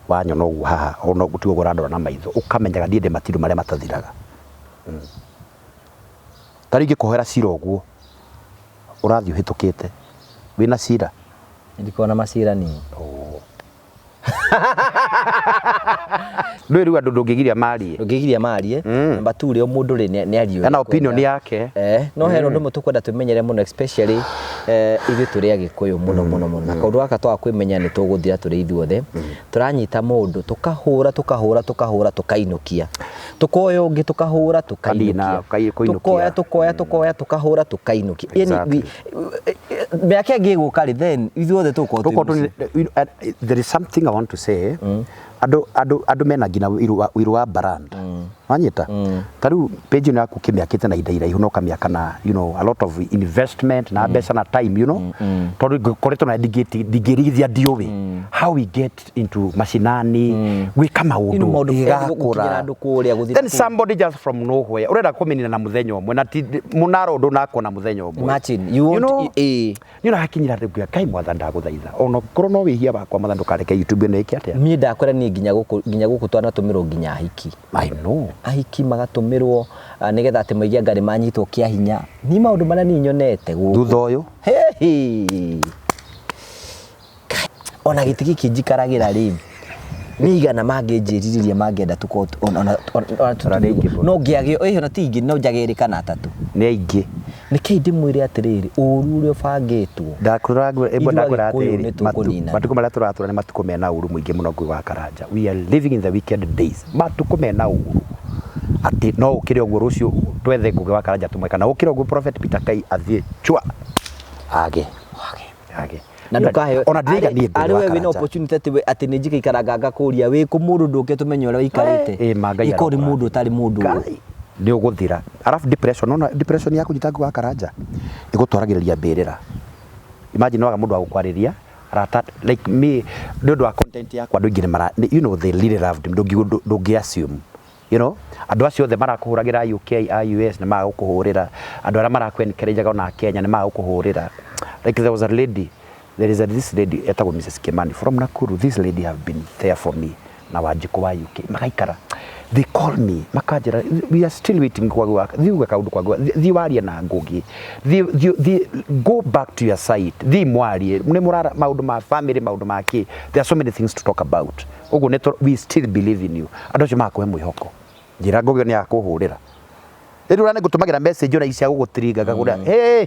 Wanyona ũguo haha ona tiga ũguo ũrandora na maitho ũkamenyaga niĩ ndĩ material marĩa matathiraga. Ta rĩu ingĩkũhoera cira ũguo ũrathiĩ ũhĩtũkĩte wĩna cira? Ndikoragwo na macira niĩ. Ndũĩ rĩu andũ ndũngĩgiria marie. Ndũngĩgiria marie. Number two rĩ, o mũndũ rĩ nĩ arie ũrĩa Ena opinion ekwenda. yake. No hena ũndũ ũmwe tũkwenda twĩmenyere mũno especially ithuĩ tũrĩ Agĩkũyũ mũno mũno mũno. Na kaũndũ gaka twaga kwĩmenya nĩ tũgũthira tũrĩ ithuothe. Tũranyita mũndũ tũkahũra tũkahũra tũkahũra tũkainũkia. Tũkoya ũngĩ tũkahũra tũkainũkia. Kanina, Tũkoya tũkoya tũkoya tũkahũra tũkainũkia. Yani mĩaka ĩngĩ ĩgũka rĩ then ithuothe tũgũkorwo twĩ Tũkorwo mũciĩ. There is something I want to say. Andũ andũ andũ mena nginya ũiru wa brand. Wanyita? Ta rĩu page ĩno yaku ũkĩmĩakĩte na ihinda iraihu na ũkamĩaka na you know a lot of investment na mbeca na time you know. Tondũ ngoretwo na ndingĩrigithia ndiũĩ how we get into mashinani gwĩka maũndũ maũndũ ĩgakũra. gũkinyĩra andũ kũrĩa gũthiĩ Then kũu. somebody just from nowhere ũrenda kũmĩnina na mũthenya ũmwe na ti mũnaro ndũnakwo na mũthenya ũmwe. Imagine, you You want know, eh nĩ ũrakinyĩra rĩu ngĩuga, Ngai mwathani ndagũthaitha ona korwo no wĩhia wakwa mwathani ndũkareke YouTube ĩno ĩke atĩa. Niĩ ndakwĩra niĩ nginya gũkũ nginya gũkũ twanatũmĩrwo nginya ahiki. I know. Ahiki magatũmĩrwo nĩgetha atĩ moige anga nĩ manyitwo kĩa hinya. Niĩ maũndũ marĩa niĩ nyonete gũkũ. Thutha ũyũ. Hehe. Ona gĩtĩ gĩkĩ njikaragĩra rĩ, nĩ igana mangĩnjĩrirĩria mangĩenda tũkorwo ona Ona nĩ aingĩ mũno. no ngĩage ĩĩ ona ti aingĩ no njage erĩ kana atatũ. Nĩ aingĩ. Rekei ndĩmwĩre atĩrĩrĩ, ũru ũrĩa ũbangĩtwo Ndakwĩra ithuĩ ndakwĩra Agĩkũyũ atĩrĩrĩ, nĩ tũkũninana. matukũ marĩa tũratũra nĩ matukũ mena ũru mũingĩ mũno Ngũgĩ wa Karanja. We are living in the wicked days. Matukũ mena ũru. Atĩ no ũkĩre ũguo rũciũ twethe Ngũgĩ wa Karanja tũmwe kana ũkĩre ũguo Prophet Peter Kai athiĩ chwa age. Age. Na ndũkaheo Ona ndĩraiga niĩ Ngũgĩ arĩ wa we wĩna Karanja. opportunity atĩ atĩ nĩ njikaikaraga ngakũria wĩ kũ mũndũ ndũke tũmenye ũrĩa wĩikarĩte. Ĩ ma Ngai Ĩkorwo nĩ mũndũ ũtarĩ mũndũ. Ngai nĩ ũgũthira. Alafu depression, ona depression ya kũnyita Ngũgĩ wa Karanja ĩgũtwaragĩrĩria mbĩrĩra. Imagine waga mũndũ wa gũkwarĩria arata like me nĩ ũndũ wa content yakwa andũ aingĩ nĩ mara you know they really loved me ndũngĩ assume you know andũ acio othe marakũhũragĩra UK a US nĩ maga gũkũhũrĩra andũ arĩa marakũ encourage ona Kenya nĩ maga gũkũhũrĩra like there was a lady there is a this lady etagwo Mrs Kimani from Nakuru this lady have been there for me na Wanjikũ wa UK magaikara they call me makanjĩra we are still waiting kwa gwaka thiĩ uge kaũndũ kwa gwaka thiĩ warie na Ngũgĩ thiĩ thiĩ thiĩ go back to your site thiĩ mwarie nĩ mũrara maũndũ ma family maũndũ ma kĩ there are so many things to talk about ũguo nĩ we still believe in you andũ acio magakũhe mwĩhoko njĩra Ngũgĩ nĩ akũhũrĩra rĩu ũrĩa nĩngũtũmagĩra message ona cia gũgũtiringa ngakũra hey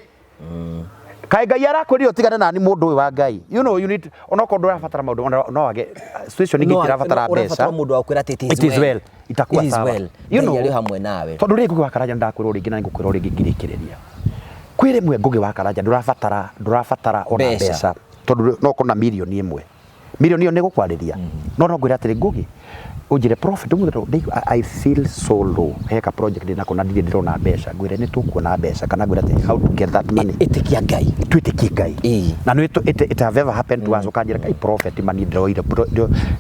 kaĩ Ngai arakwĩrire ũtigane nani mũndũ ũyũ wa Ngai you know you need onokorwo ndũrabatara maũndũ ona no wage situation ingĩ itirabatara mbeca Ũrabatara mũndũ wa gũkwĩra atĩ it is well itakuwa It is sawa well. you Ngai know arĩ hamwe nawe. tondũ rĩrĩ Ngũgĩ wa Karanja nĩndakwĩra o rĩngĩ na nĩngũkwĩra o rĩngĩ ngĩrĩkĩrĩria kwĩ rĩmwe Ngũgĩ wa Karanja ndũrabatara ndũrabatara ona Mbeca. mbeca tondũ no ũkorwo na mirioni ĩmwe mirioni ĩyo nĩ ĩgũkwarĩria no no ngwĩre atĩrĩ Ngũgĩ Ũnjĩre, "Prophet, ũmũthĩ I feel so low, heka project ndĩnako na ndirĩ ndĩrona mbeca." Ngwĩre nĩ tũkuona mbeca, kana ngwĩre atĩ how to get that money. Ĩtĩkia Ngai. Twĩtĩkie Ngai. Na nĩ it have ever happened to us, ũkanjĩra, "Kai, prophet, mani ndĩroire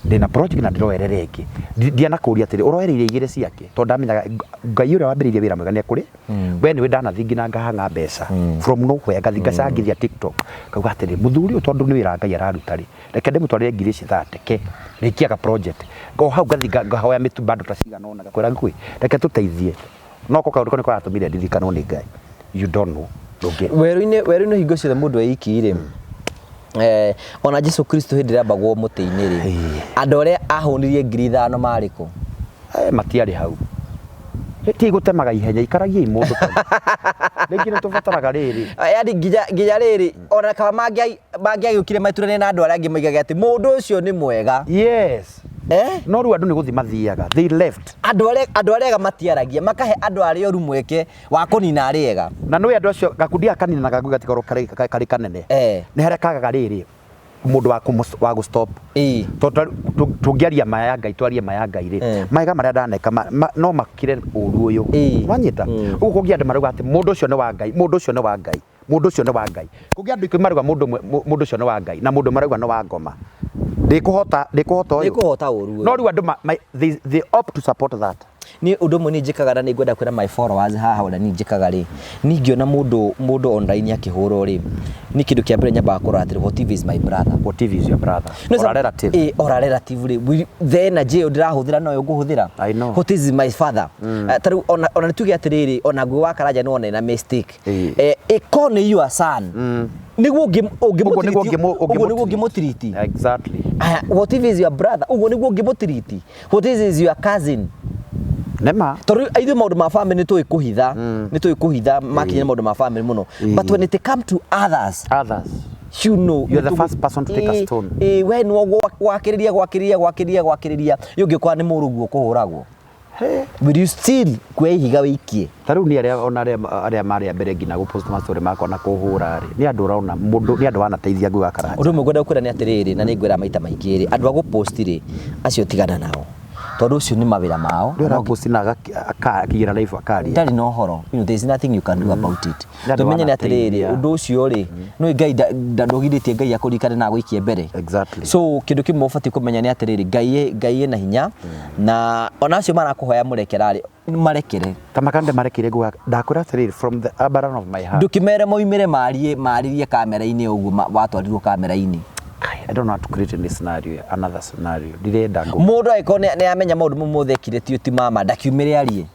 ndĩna project na ndĩroerera ĩngĩ." Ndianakũria atĩrĩ, "Ũroereire igĩrĩ ciake?" Tondũ ndamenyaga Ngai ũrĩa wambĩrĩirie wĩra mwega nĩ ekũrĩ. We nĩwe ndanathiĩ nginya ngahang'a mbeca from nowhere, ngathi ngacangithia TikTok, ngauga atĩrĩ, "Mũthuri ũyũ, tondũ nĩ wĩra Ngai araruta rĩ, reke ndĩmũtwarĩre ngiri ici 30 ke rĩkia ga project." O hau ngathi ngahoya mĩtu bado ta cigana ũna, ngakwĩra, "Ngũĩ, reke tũteithie." No ko kaũndũ kau nĩko garatũmire ndirikanwo nĩ Ngai. You don't know, ndũngĩ Werũ-inĩ hingo ciothe mũndũ eiki rĩ, ona Jesu Kristo hĩndĩ ĩrĩa ambagwo mũtĩ-inĩ rĩ, andũ arĩa ahũnirie 5,000 marĩ kũ? Eh, matiarĩ hau. Ti gũtemaga ihenya, ikaragiai mũndũ tondũ rĩngĩ nĩ tũbataraga rĩrĩ. Yani nginya rĩrĩ, ona kaba mangĩagĩũkire maturane na andũ arĩa angĩ moigage atĩ mũndũ ũcio nĩ mwega. Yes. Eh? No rĩu andũ nĩ gũthiĩ mathiaga, they left. Andũ arĩa ega matiaragia, makahe andũ arĩa oru mweke wa kũnina arĩa ega. Na nĩ andũ acio gakundi gaka kaninanaga ngui gatikorwo karĩ kanene. Nĩ harĩa kagaga rĩrĩ mũndũ wa gũ stop. Tondũ tũngĩaria ma ya Ngai, twarie ma ya Ngai rĩ, mawega marĩa ndaneka no makire ũru ũyũ. Wanyita? Ũguo kũngĩ andũ marauga atĩ mũndũ ũcio nĩ wa Ngai, mũndũ ũcio nĩ wa Ngai, mũndũ ũcio nĩ wa Ngai. Kũngĩ andũ 10 marauga mũndũ ũmwe mũndũ ũcio nĩ wa Ngai, na mũndũ marauga nĩ wa ngoma. Ndĩkũhota, ndĩkũhota ũyũ. Ndĩkũhota ũru ũyũ. No rĩu andũ they opt to support that. Niĩ ũndũ ũmwe niĩ njĩkaga na nĩ ngwenda kwĩra my followers haha ũrĩa niĩ njĩkaga rĩ, niĩ ingĩona mũndũ online akĩhũrwo rĩ, niĩ kĩndũ kĩa mbere nyambaga kũrora atĩrĩ, what if is my brother? What if is your brother? No, Or a relative. Or a relative rĩ, the energy ĩyo ndĩrahũthĩra noyo ngũhũthĩra. I know. What is my father? Ta rĩu ona nĩ tuge atĩrĩrĩ, ona Ngũgĩ wa Karanja nĩ wona ena mistake. Ĩkorwo nĩ your son. Nĩguo Ũguo nĩguo ũguo nĩguo ũngĩmũtiriti. Exactly. Aya, what if is your brother? Ũguo nĩguo ũngĩmũtiriti. What is is your cousin? Nĩma. Tondũ ithuĩ maũndũ ma family nĩ tũĩ kũhitha, nĩ tũĩ kũhitha makinya maũndũ ma family mũno, but when it come to others, Others. you know You're the first person to take a stone. We nĩwe gwakĩrĩria gwakĩrĩria gwakĩrĩria gwakĩrĩria, ũngĩkora nĩ mũrũguo kũhũragwo, will you still kuoya ihiga wĩikie? Ta rĩu nĩ arĩa ona arĩa marĩ a mbere nginya gũ post ma story makwa na kũhũra rĩ, nĩ andũ ũrona mũndũ nĩ andũ wanateithia Ngũgĩ wa Karanja. Ũndũ ũmwe ngwenda gũkwĩra nĩ atĩrĩrĩ, na nĩ ngwĩra maita maingĩ rĩ, andũ a gũpost rĩ, acio tigana nao, tondũ ũcio nĩ mawĩra mao. Nĩ ũrapost na akigĩra live akaria. Ndarĩ na ũhoro, there is nothing you can do about it. Nĩ andũ Tũmenye nĩ atĩrĩrĩ, wanateithia. Ũndũ ũcio rĩ, nĩ Ngai ndũgirĩtie Ngai akũririkane na agũikie mbere. Exactly. So kĩndũ kĩmwe ũbatiĩ kũmenya nĩ atĩrĩrĩ, Ngai ena hinya, na ona acio marakũhoya mũrekera rĩ, marekere. Ta makande marekire Ngũgĩ, ndakwĩra atĩrĩrĩ, from the bottom of my heart. Ndũkĩmere moimĩre marie marĩrie kamera-inĩ ũguo watwarirwo kamera-inĩ. I don't know how to create any scenario, another scenario. Ndirenda ngũ. Mũndũ angĩkorwo nĩ amenya maũndũ mau mothe ekire ti mama, ndakiumĩre arie.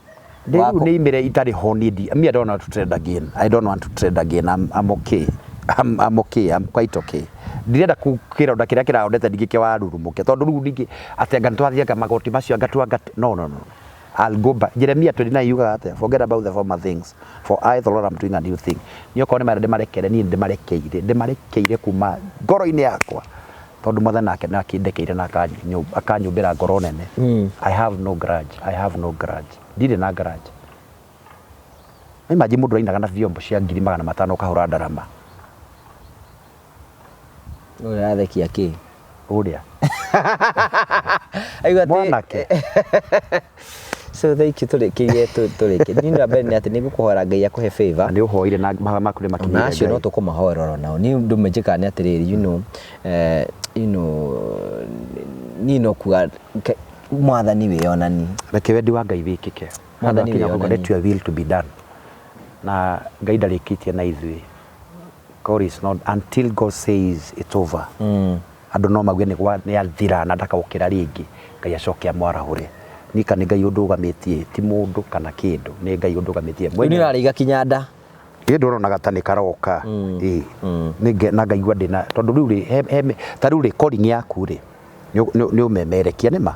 Rĩu nĩ imire itarĩ ho niĩ me, I don't want to trend again. I don't want to trend again. I'm okay. I'm okay. I'm quite okay. Ndirenda kĩronda kĩrĩa kĩrahondete ndingĩke warurumũke, tondũ rĩu ningĩ atĩ anga nĩtwathianga magoti macio anga twanga. No, no, no, I'll go back. Jeremiah 29 yugaga atĩa? "Forget about the former things, for I, the Lord, am doing a new thing." Niĩ okorwo nĩ marĩa ndĩmarekere, niĩ ndĩmarekeire kuma ngoro-inĩ yakwa, tondũ Mwathani nake nĩ akĩndekeire na akanyũmbĩra ngoro nene. I have no grudge. I have no grudge. Ndirĩ na grudge. Imagine mũndũ ainaga na vyombo cia 500,000 ũkahũra ndarama. Ũrĩa arathekia kĩ? Ũrĩa Aigua atĩ mwanake. So thank you, tũrĩkĩrie tũrĩkie. Niĩ wa mbere nĩ atĩ nĩ ngũkũhoera Ngai akũhe favor. Na nĩ ũhoire na mahoya maku nĩ na makinyĩire acio no Ngai. Tũkũmahoera oro nao. Niĩ ũndũ ũmwe njĩkaga nĩ atĩrĩrĩ, niĩ no kuga Mwathani wĩonani. Reke wendi wa Ngai wĩkĩke. Mwathani Kinya kuga, wĩonanie. "Let your will to be done." Na Ngai ndarĩkĩtie na ithuĩ. God is not, until God says it's over. Andũ no mauge nĩ athira na ndakokĩra rĩngĩ, Ngai acoke amwarahũre. Nika nĩ Ngai ũndũgamĩtie, ti mũndũ kana kĩndũ, nĩ Ngai ũndũgamĩtie. Rĩu nĩ ũrarĩiga kinyanda. Ĩ, ndũronaga ta nĩ karoka? Ĩ. Na ngaigua ndĩna, tondũ rĩu rĩ, ta rĩu rĩ, calling yaku rĩ, nĩ ũmemerekia nĩ ma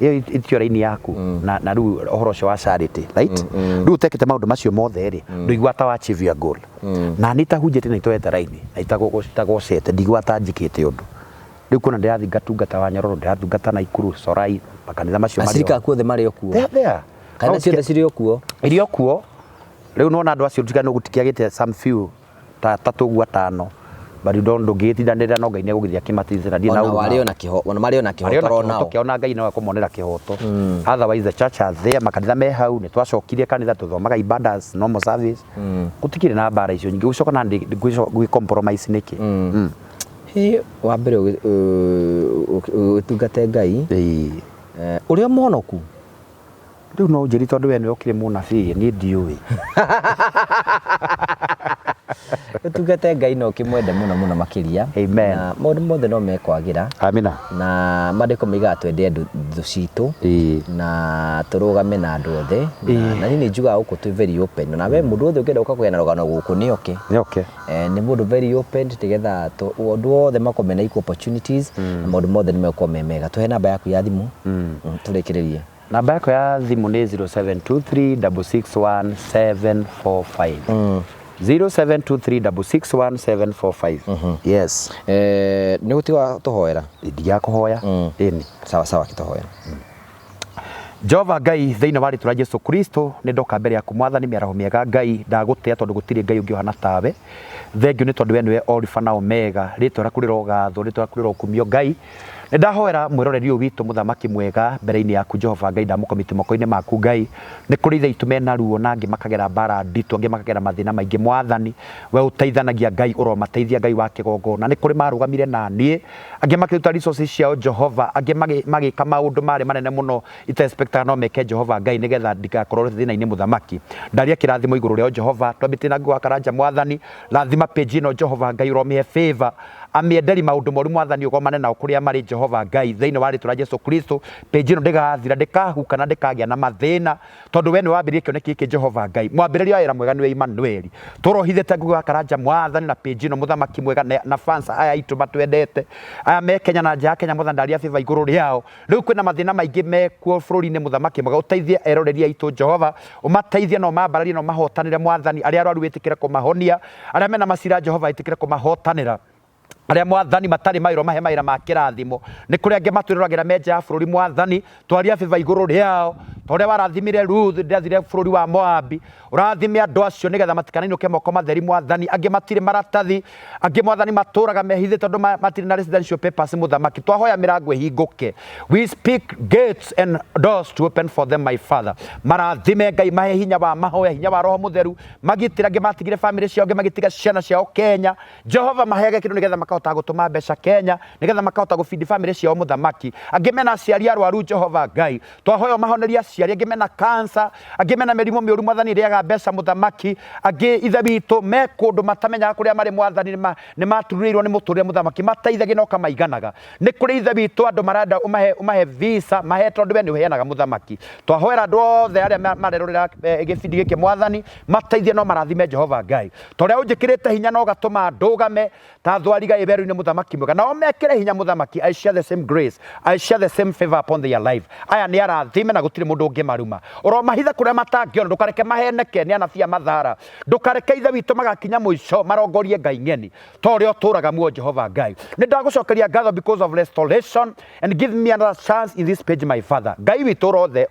ĩyo itio raini yaku na rĩu ũhoro ũcio wa charity, right? Rĩu ũtekĩte maũndũ macio mothe rĩ, ndũigua ta wa achieve your goal. Na nĩ itahunjĩtie na itoete raini na itagocete, ndigua ta njĩkĩte ũndũ. Rĩu kuona ndĩrathiĩ ngatungata wa Nyororo, ndĩratungata Naikuru, Sorai, makanitha macio marĩ Acirika aku othe marĩ o kuo. They are there. Kanitha No ciothe cirĩ o kuo. Irĩ o kuo. Rĩu nĩwona andũ acio ndigano gũtikiagĩte some few ta atatũ ũguo, atano. But you don't, ndũngĩgĩtindanĩrĩra no Ngai nĩegũgĩthiĩ akĩmatindanĩra. Ndirĩ na Ona ũru warĩ nao. ona kĩho, ona marĩ ona Marĩ kĩhoto ona ro kĩhoto nao. kĩao na Ngai no ekũmonera kĩhoto. Otherwise the church are there, makanitha me hau, nĩ twacokirie kanitha tũthomaga ibada as normal service. Gũtikĩrĩ na mbara icio nyingĩ, gũcoka na gwĩ compromise nĩkĩ? Hĩ, wa mbere ũgĩtungate Ngai. Ĩĩ. Ũrĩ o mũhonoku? Rĩu no ũnjĩri tondũ we nĩwe ũkĩrĩ mũnabii, niĩ ndiũĩ. Ũtungate Ngai na ũkĩmwende mũno mũno makĩria. Amen. Na maũndũ mothe no mekwagĩra. Amina. Na maandĩko moigaga twende andũ thũ citũ. Ĩĩ. Na tũrũgame na andũ othe. Na niĩ nĩ njugaga gũkũ twĩ very open. Na we mũndũ wothe ũngĩenda gũka kũgĩa na rũgano gũkũ nĩ oke. Nĩ oke. Nĩ mũndũ very open nĩgetha andũ othe makorwo mena equal opportunities na maũndũ mothe nĩ megũkorwo me mega. Tũhe namba yaku ya thimũ tũrĩkĩrĩrie. Namba yakwa ya thimũ nĩ 0723661745. 0723661745. Yes. Nĩ gũtiga tũhoera? Ndigaga kũhoya. Ĩni. Sawa sawa, kĩtũhoera. Jehova Ngai, thĩinĩ wa rĩtwa rĩa Jesu Kristo, nĩ ndoka mbere yaku Mwathani mĩaraho mĩega Ngai, ndagũtĩa tondũ gũtirĩ Ngai ũngĩ ũhana tawe. Thengiũ nĩ tondũ we nĩwe Alifa na Omega, rĩtwa rĩaku rĩrogathwo, rĩtwa rĩaku rĩrokumio Ngai. Nĩ ndahoera mwĩroreri ũyũ witũ mũthamaki mwega mbere-inĩ yaku Jehova Ngai, ndamũkomiti moko-inĩ maku Ngai. Nĩ kũrĩ ithe itũ mena ruo na angĩ makagera mbara nditũ, angĩ makagera mathĩna maingĩ Mwathani. We ũteithanagia Ngai, ũromateithia Ngai wa kĩgongona. Nĩ kũrĩ marũgamire na niĩ, angĩ makĩruta resources ciao Jehova, angĩ magĩka maũndũ marĩ manene mũno ita-expectaga no meke Jehova Ngai, nĩgetha ndigakorwo thĩna-inĩ mũthamaki. Ndaria kĩrathimo igũrũ rĩao Jehova, twambĩtie na Ngai wa Karanja Mwathani, rathima page ĩno Jehova Ngai, ũromĩhe favor, amĩenderi maũndũ moru Mwathani, ũgomane nao kũrĩa marĩ Jehova Ngai, thĩinĩ wa rĩtwa rĩa Jesu Kristo. Page ĩno ndĩgathira, ndĩkahuka na ndĩkagĩa na mathĩna, tondũ we nĩwe wambĩrĩirie kĩoneki gĩkĩ Jehova Ngai. Mwambĩrĩria wa wĩra mwega nĩwe Emmanuel. Tũrohithĩte Ngugi wa Karanja Mwathani na page ĩno mũthamaki mwega na fans aya aitũ matwendete, aya me Kenya na nja ya Kenya Mwathani, ndaria favor igũrũ rĩao. Rĩu kwĩna mathĩna maingĩ mekuo bũrũri-inĩ mũthamaki mwega, ũteithie eroreri aitũ Jehova, ũmateithie na ũmambararie na ũmahotanĩre Mwathani. Arĩa arwaru wĩtĩkĩre kũmahonia, arĩa mena macira Jehova ĩtĩkĩre kũmahotanĩra, arĩa Mwathani matarĩ mawĩra ũmahe mawĩra ma kĩrathimo. Nĩ kũrĩ angĩ matwĩroragĩra me nja ya bũrũri Mwathani, twaria favor igũrũ rĩao, ta ũrĩa warathimire Ruth rĩrĩa athire bũrũri wa Moabi, ũrathime andũ acio nĩgetha matikanainũke moko matheri Mwathani. Angĩ matirĩ maratathi, angĩ Mwathani matũraga mehithĩte tondũ matirĩ na residential papers mũthamaki. Twahoya mĩrango ĩhingũke, we speak gates and doors to open for them my Father. Marathime Ngai, mahe hinya wa mahoya, hinya wa Roho Mũtheru, magitĩre angĩ matigire famĩlĩ ciao, angĩ magĩtiga ciana ciao Kenya. Jehova maheage kĩndũ nĩgetha makahota gũtũma mbeca Kenya, nĩgetha makahota gũbindi famĩlĩ ciao mũthamaki. Angĩ mena aciari arwaru Jehova Ngai, twahoya ũmahonerie aciari. Angĩ mena cancer, angĩ mena mĩrimũ mĩũru Mwathani ĩrĩaga mbeca mũthamaki. Angĩ ithe witũ me kũndũ matamenyaga kũrĩa marĩ Mwathani, nĩ matururĩirwo nĩ mũtũrĩre mũthamaki, mateithagie na ũkamaiganaga. Nĩ kũrĩ ithe witũ andũ marenda ũmahe visa, mahe tondũ we nĩ ũheanaga mũthamaki. Twahoera andũ othe arĩa marerorera gĩbindi gĩkĩ Mwathani, mateithie no marathime Jehova Ngai. Ta ũrĩa ũnjĩkĩrĩte hinya na ũgatũma ndũgame ta thwariga ĩ werũ-inĩ mũthamaki mwega, nao mekĩre hinya mũthamaki. I share the same grace, I share the same favor upon their life. Aya nĩ arathime na gũtirĩ mũndũ ũngĩmaruma. Ũromahitha kũrĩa matangĩona, ndũkareke maheneke nĩ anabii a mathara, ndũkareke ithe witũ magakinya mũico marongorie ngai ng'eni, ta ũrĩa ũtũraga muoyo Jehova Ngai. Nĩ ndagũcokeria ngatho because of restoration and give me another chance in this page my Father. Ngai witũ ũrothe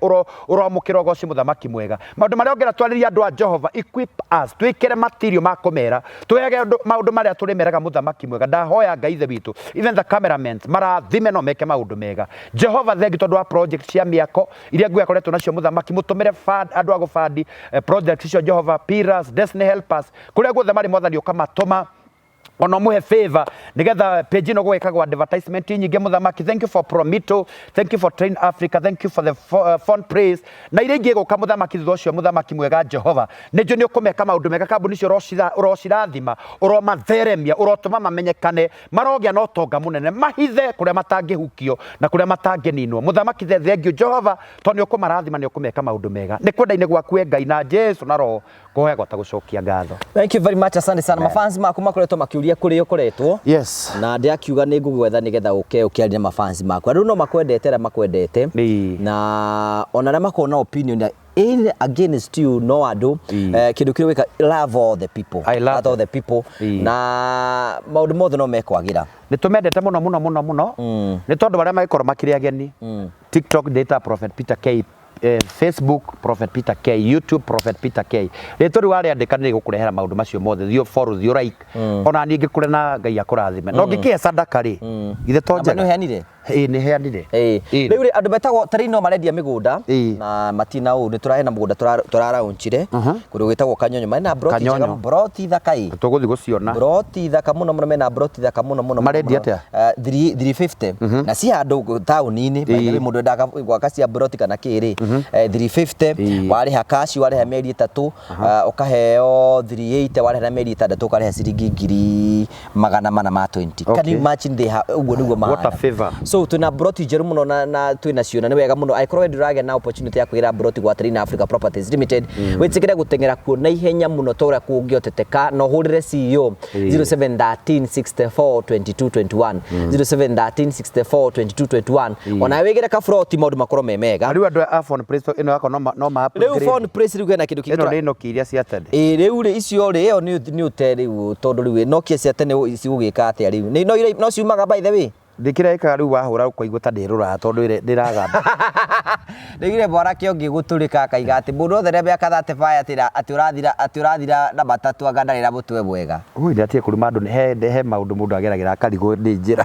ũroamũkĩra ũgoci mũthamaki mwega. Maũndũ marĩa ũngĩenda twarĩrie andũ a Jehova, equip us, twĩkĩre material ma kũmera, twĩhege maũndũ marĩa tũrĩmeraga mũthamaki mwega. Ndahoya Ngai ithe witũ, even the cameramen marathime no meke maũndũ mega. Jehova thengi tondũ wa project cia mĩako iria Ngai akoretwo nacio mũthamaki, mũtũmĩre fund, andũ a gũbandi project icio Jehova, pillars, destiny helpers, kũrĩa guothe marĩ Mwathani ũkamatũma, ona ũmũhe favor nigetha page ĩno gwĩkagwo advertisement nyingĩ mũthamaki. Thank you for Promito, thank you for Train Africa, thank you for the phone praise na iria ingĩ gũka mũthamaki. Thutha ũcio mũthamaki mwega Jehova, nĩ njũĩ nĩ ũkũmeka maũndũ mega, kambuni icio ũrocirathima, ũromatheremia, ũrotũma mamenyekane, marogĩa na ũtonga mũnene, mahithe kũrĩa matangĩhukio na kũrĩa matangĩninwo mũthamaki. Thengiũ Jehova tondũ nĩ ũkũmarathima, nĩ ũkũmeka maũndũ mega, nĩ kwenda-inĩ gwaku we Ngai na Jesu na Roho kũhoya gwata gũcokia ngatho. Thank you very much, asante sana. Mafans maku makoretwo makiuria kũrĩa ũkoretwo. Yes. Na ndĩrakiuga nĩ ngũgwetha nĩgetha ũke ũkĩarie na mafans maku. Andũ no makwendete arĩa makwendete. Ĩĩ. Na ona arĩa makoragwo na opinion in against you, no andũ Ĩĩ. Kĩndũ kĩrĩa wĩka, love all the people. I love all the people. Ĩĩ. Na maũndũ mothe no mekwagĩra. Nĩ tũmendete mũno mũno mũno mũno, nĩ tondũ arĩa magĩkorwo makĩrĩ ageni TikTok ndĩta Prophet Peter K. Facebook Prophet Peter K, YouTube Prophet Peter K. Rĩtwa rĩu warĩandĩka nĩ rĩgũkũrehera maũndũ macio mothe, thiĩ follow, thiĩ like, ona niĩ ngĩkũre na Ngai akũrathime. No ngĩkĩhe sadaka rĩ, githĩ to Namba njega? nĩ ũheanire? Ĩĩ, nĩ heanire. Ĩĩ. Ĩĩ. Rĩu rĩ, andũ metagwo tarĩu no marendia mĩgũnda na matina ũũ nĩ tũrahena mũgũnda tũraraũnchire kũndũ gwĩtagwo Kanyonyo, mena broti njega, Kanyonyo. broti thaka ĩ. Tũgũthiĩ gũciona. Broti thaka mũno mũno, mena broti thaka mũno mũno. Marendia atĩa? 350 na ci handũ taũni-inĩ. By the way, mũndũ endaga gwaka cia broti kana kĩ rĩ, 350 warĩha cash, warĩha mĩeri 3, ũkaheo 380, warĩha na mĩeri 6 ũkarĩha ciringi 420,000. Can you imagine they have ũguo nĩguo What a mahana. favor. So twĩna broti njerũ mũno na twĩna cio na nĩ wega mũno angĩkorwo we ndũragĩa na opportunity ya kwĩra broti gwa Terina Africa Properties Limited, wĩtĩkĩre gũteng'era kuo na ihenya mũno ta ũrĩa kũngĩhoteteka, na ũhũrĩre CEO 0713 64 22 21, 0713 64 22 21, ona wĩgĩre kabroti maũndũ makorwo me mega. Rĩu andũ a Phone Place ĩno yakwa no ma Rĩu upgrade. Phone Place rĩu hena kĩndũ kĩngĩ. Ĩno nĩ Nokia iria cia tene. Ĩ, rĩu rĩ, icio rĩ, ĩyo nĩ ũte rĩu, tondũ rĩu Nokia cia tene cigũgĩka atĩa rĩu? Nĩ no ciumaga, by the way. Ndĩkĩrĩa ĩkaga rĩu wahũra ũkaigua ta ndĩrũraga tondũ ndĩragamba. Ndaiguire mwanake ũngĩ gũtũrĩka akaiga atĩ mũndũ wothe mĩaka 35 atĩ ũrathira na matatũ anga ndarĩ na mũtwe mwega. Ui, ndatige kũruma andũ, he maũndũ mũndũ ageragĩra akarigwo nĩ njĩra.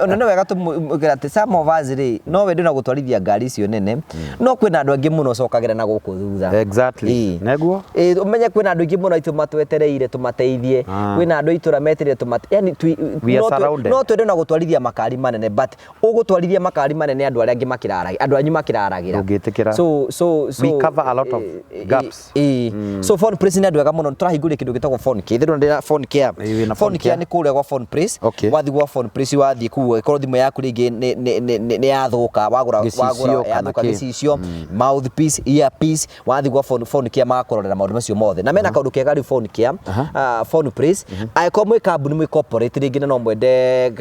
Ona nĩ wega tũmwĩre atĩ some of us rĩ, no we ndũna gũtwarithia ngari icio nene, no kwĩna andũ angĩ mũno ũcokagĩra na gũkũ thutha. Exactly. Neguo? Ĩĩ, ũmenye kwĩna andũ aingĩ mũno aitũ matwetereire tũmateithie. Kwĩna andũ a itũra metereire tũmate, yani We are surrounded. no twende na gũtwarithia makari manene, but ũgũtwarithia makari manene andũ arĩa angĩ makĩraragĩra, andũ anyu makĩraragĩra. Ndũngĩtĩkĩra. So We cover a lot of gaps. So Phone Place nĩ andũ ega mũno. Tũrahingũria kĩndũ gĩtagwo Phone Care. Ndĩrona ndĩna Phone Care. Ĩĩ, wĩna Phone Phone Care Care. nĩ kũrĩa gwa Phone Place. Wathiĩ gwa Phone Place, wathiĩ kũu, ĩkorwo thimũ yaku rĩngĩ nĩ yathũka, wagũra Gĩcicio wagũra kana yathũka, kĩ. gĩcicio, mouthpiece, earpiece, wathiĩ gwa Phone Care magakũrorera maũndũ macio mothe, na mena kaũndũ kega rĩu Phone Care, Phone Place, angĩkorwo mwĩ kambuni, mwĩ corporate rĩngĩ, na no mwende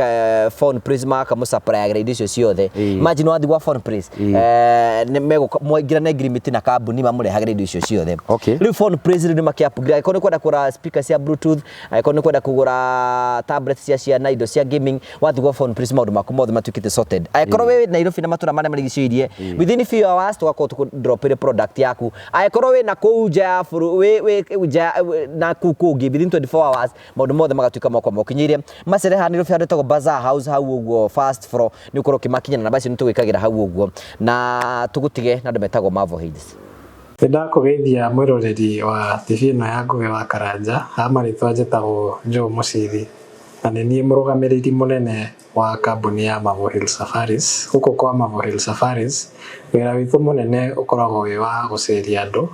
Phone Place makamũsupplyagĩra indo icio ciothe. Imagine wathiĩ gwa Phone Place, nĩ megũka mwaingĩra agreement na kambuni mamũrehagĩra indo icio ciothe. Rĩu Phone Place rĩu nĩ makĩ-upgrade, angĩkorwo nĩ kwenda kũgũra speaker cia Bluetooth, angĩkorwo nĩ kwenda kũgũra tablet cia ciana, indo cia gaming, wathiĩ gwa Phone Place maũndũ maku mothe matuĩkĩte sorted. Angĩkorwo wĩ Nairobi na matũra marĩa marigicĩirie, within few hours tũgakorwo tũkũdropĩre product yaku. Angĩkorwo wĩ na kũu nja ya bũrũri, wĩ nja na kũu kũngĩ, within 24 hours maũndũ mothe magatuĩka makwa mokinyĩire. Macere haha Nairobi handũ hetagwo Bazaar House, hau ũguo first floor nĩ ũkorwo ũkĩmakinya, na namba icio nĩ tũgwĩkagĩra hau ũguo, na tũgũtige na andũ metagwo Marvel Hills. Nĩ ndakũgeithia mwĩroreri wa TV ĩno ya Ngũgĩ wa Karanja. Ha marĩtwa njĩtagwo Joe Mũciri na nĩ niĩ mũrũgamĩrĩri mũnene wa kambuni ya Marvel Hill Safaris. Gũkũ kwa Marvel Hill Safaris, wĩra witũ mũnene ũkoragwo wĩ wa gũceria andũ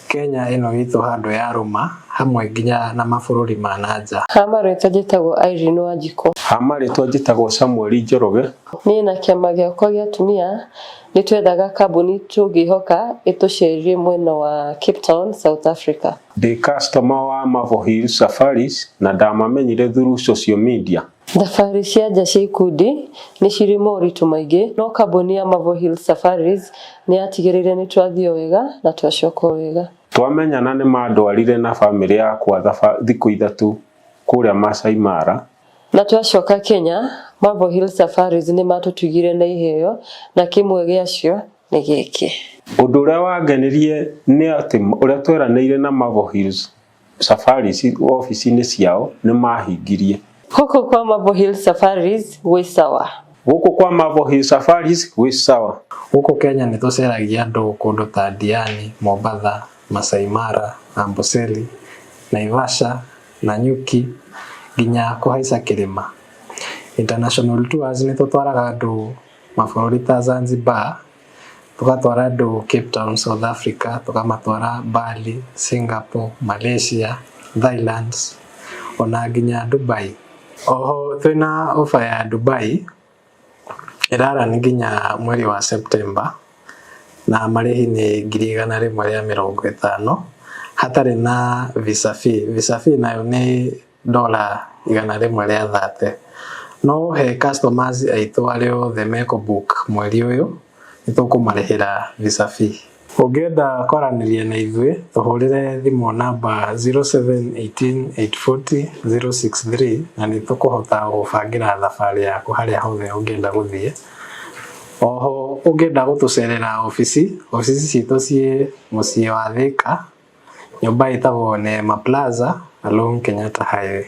Kenya ĩno itũ handũ ya rũma hamwe nginya na mabũrũri ma na nja. Ha marĩtwa njĩtagwo Irene Wanjikũ. Ha marĩtwa njĩtagwo Samuel Njoroge. Niĩ na kĩama gĩakwa gĩa atumia nĩ twethaga kambuni tũngĩhoka ĩtũcerie mwena wa Cape Town, South Africa. Ndĩ customer wa Marvel Hill Safaris na ndamamenyire through social media. Thabarĩ cia nja cia ikundi nĩ cirĩ moritũ maingĩ, no kambuni ya Marvel Hill Safaris nĩ yatigĩrĩire nĩ twathiĩ o wega na twacoka o wega. Twamenyana nĩ mandwarire na bamĩrĩ yakwa thikũ 3 kũrĩa Masai Mara. Na twacoka Kenya, Marvel Hill Safaris nĩ matũtugire na iheo, na kĩmwe gĩacio nĩ gĩkĩ. Ũndũ ũrĩa wangenirie nĩ atĩ ũrĩa tweranĩire na Marvel Hills Safaris obici-inĩ ciao nĩ mahingirie. Gũkũ kwa Marvel Hill Safaris gwĩ sawa. Gũkũ kwa Marvel Hill Safaris gwĩ sawa. Gũkũ Kenya nĩ tũceragia andũ kũndũ ta Diani, Mombatha, Masai Mara, Amboseli, Naivasha, Nanyuki nginya kũhaica kĩrĩma. International tours nĩ tũtwaraga andũ mabũrũri ta Zanzibar, tũgatwara andũ Cape Town, South Africa, tũkamatwara Bali, Singapore, Malaysia, Thailand ona nginya Dubai. Oho twĩna offer ya Dubai ĩrarani nginya mweri wa September na marĩhi nĩ 150,000 hatarĩ na visa fee. Visa fee nayo nĩ $130. No he customers aitũ arĩa othe mekũ book mweri ũyũ nĩ tũkũmarĩhĩra visa fee. Ũngĩenda kwaranĩria na ithuĩ tũhũrĩre thimũ namba 0718 840 063 na nĩ tũkũhota gũbangĩra thabarĩ yaku harĩa hothe ũngĩenda gũthiĩ. Oho ũngĩenda gũtũcerera obici, obici citũ ciĩ mũciĩ wa Thika, nyũmba ĩtagwo Neema Plaza along Kenyatta Highway.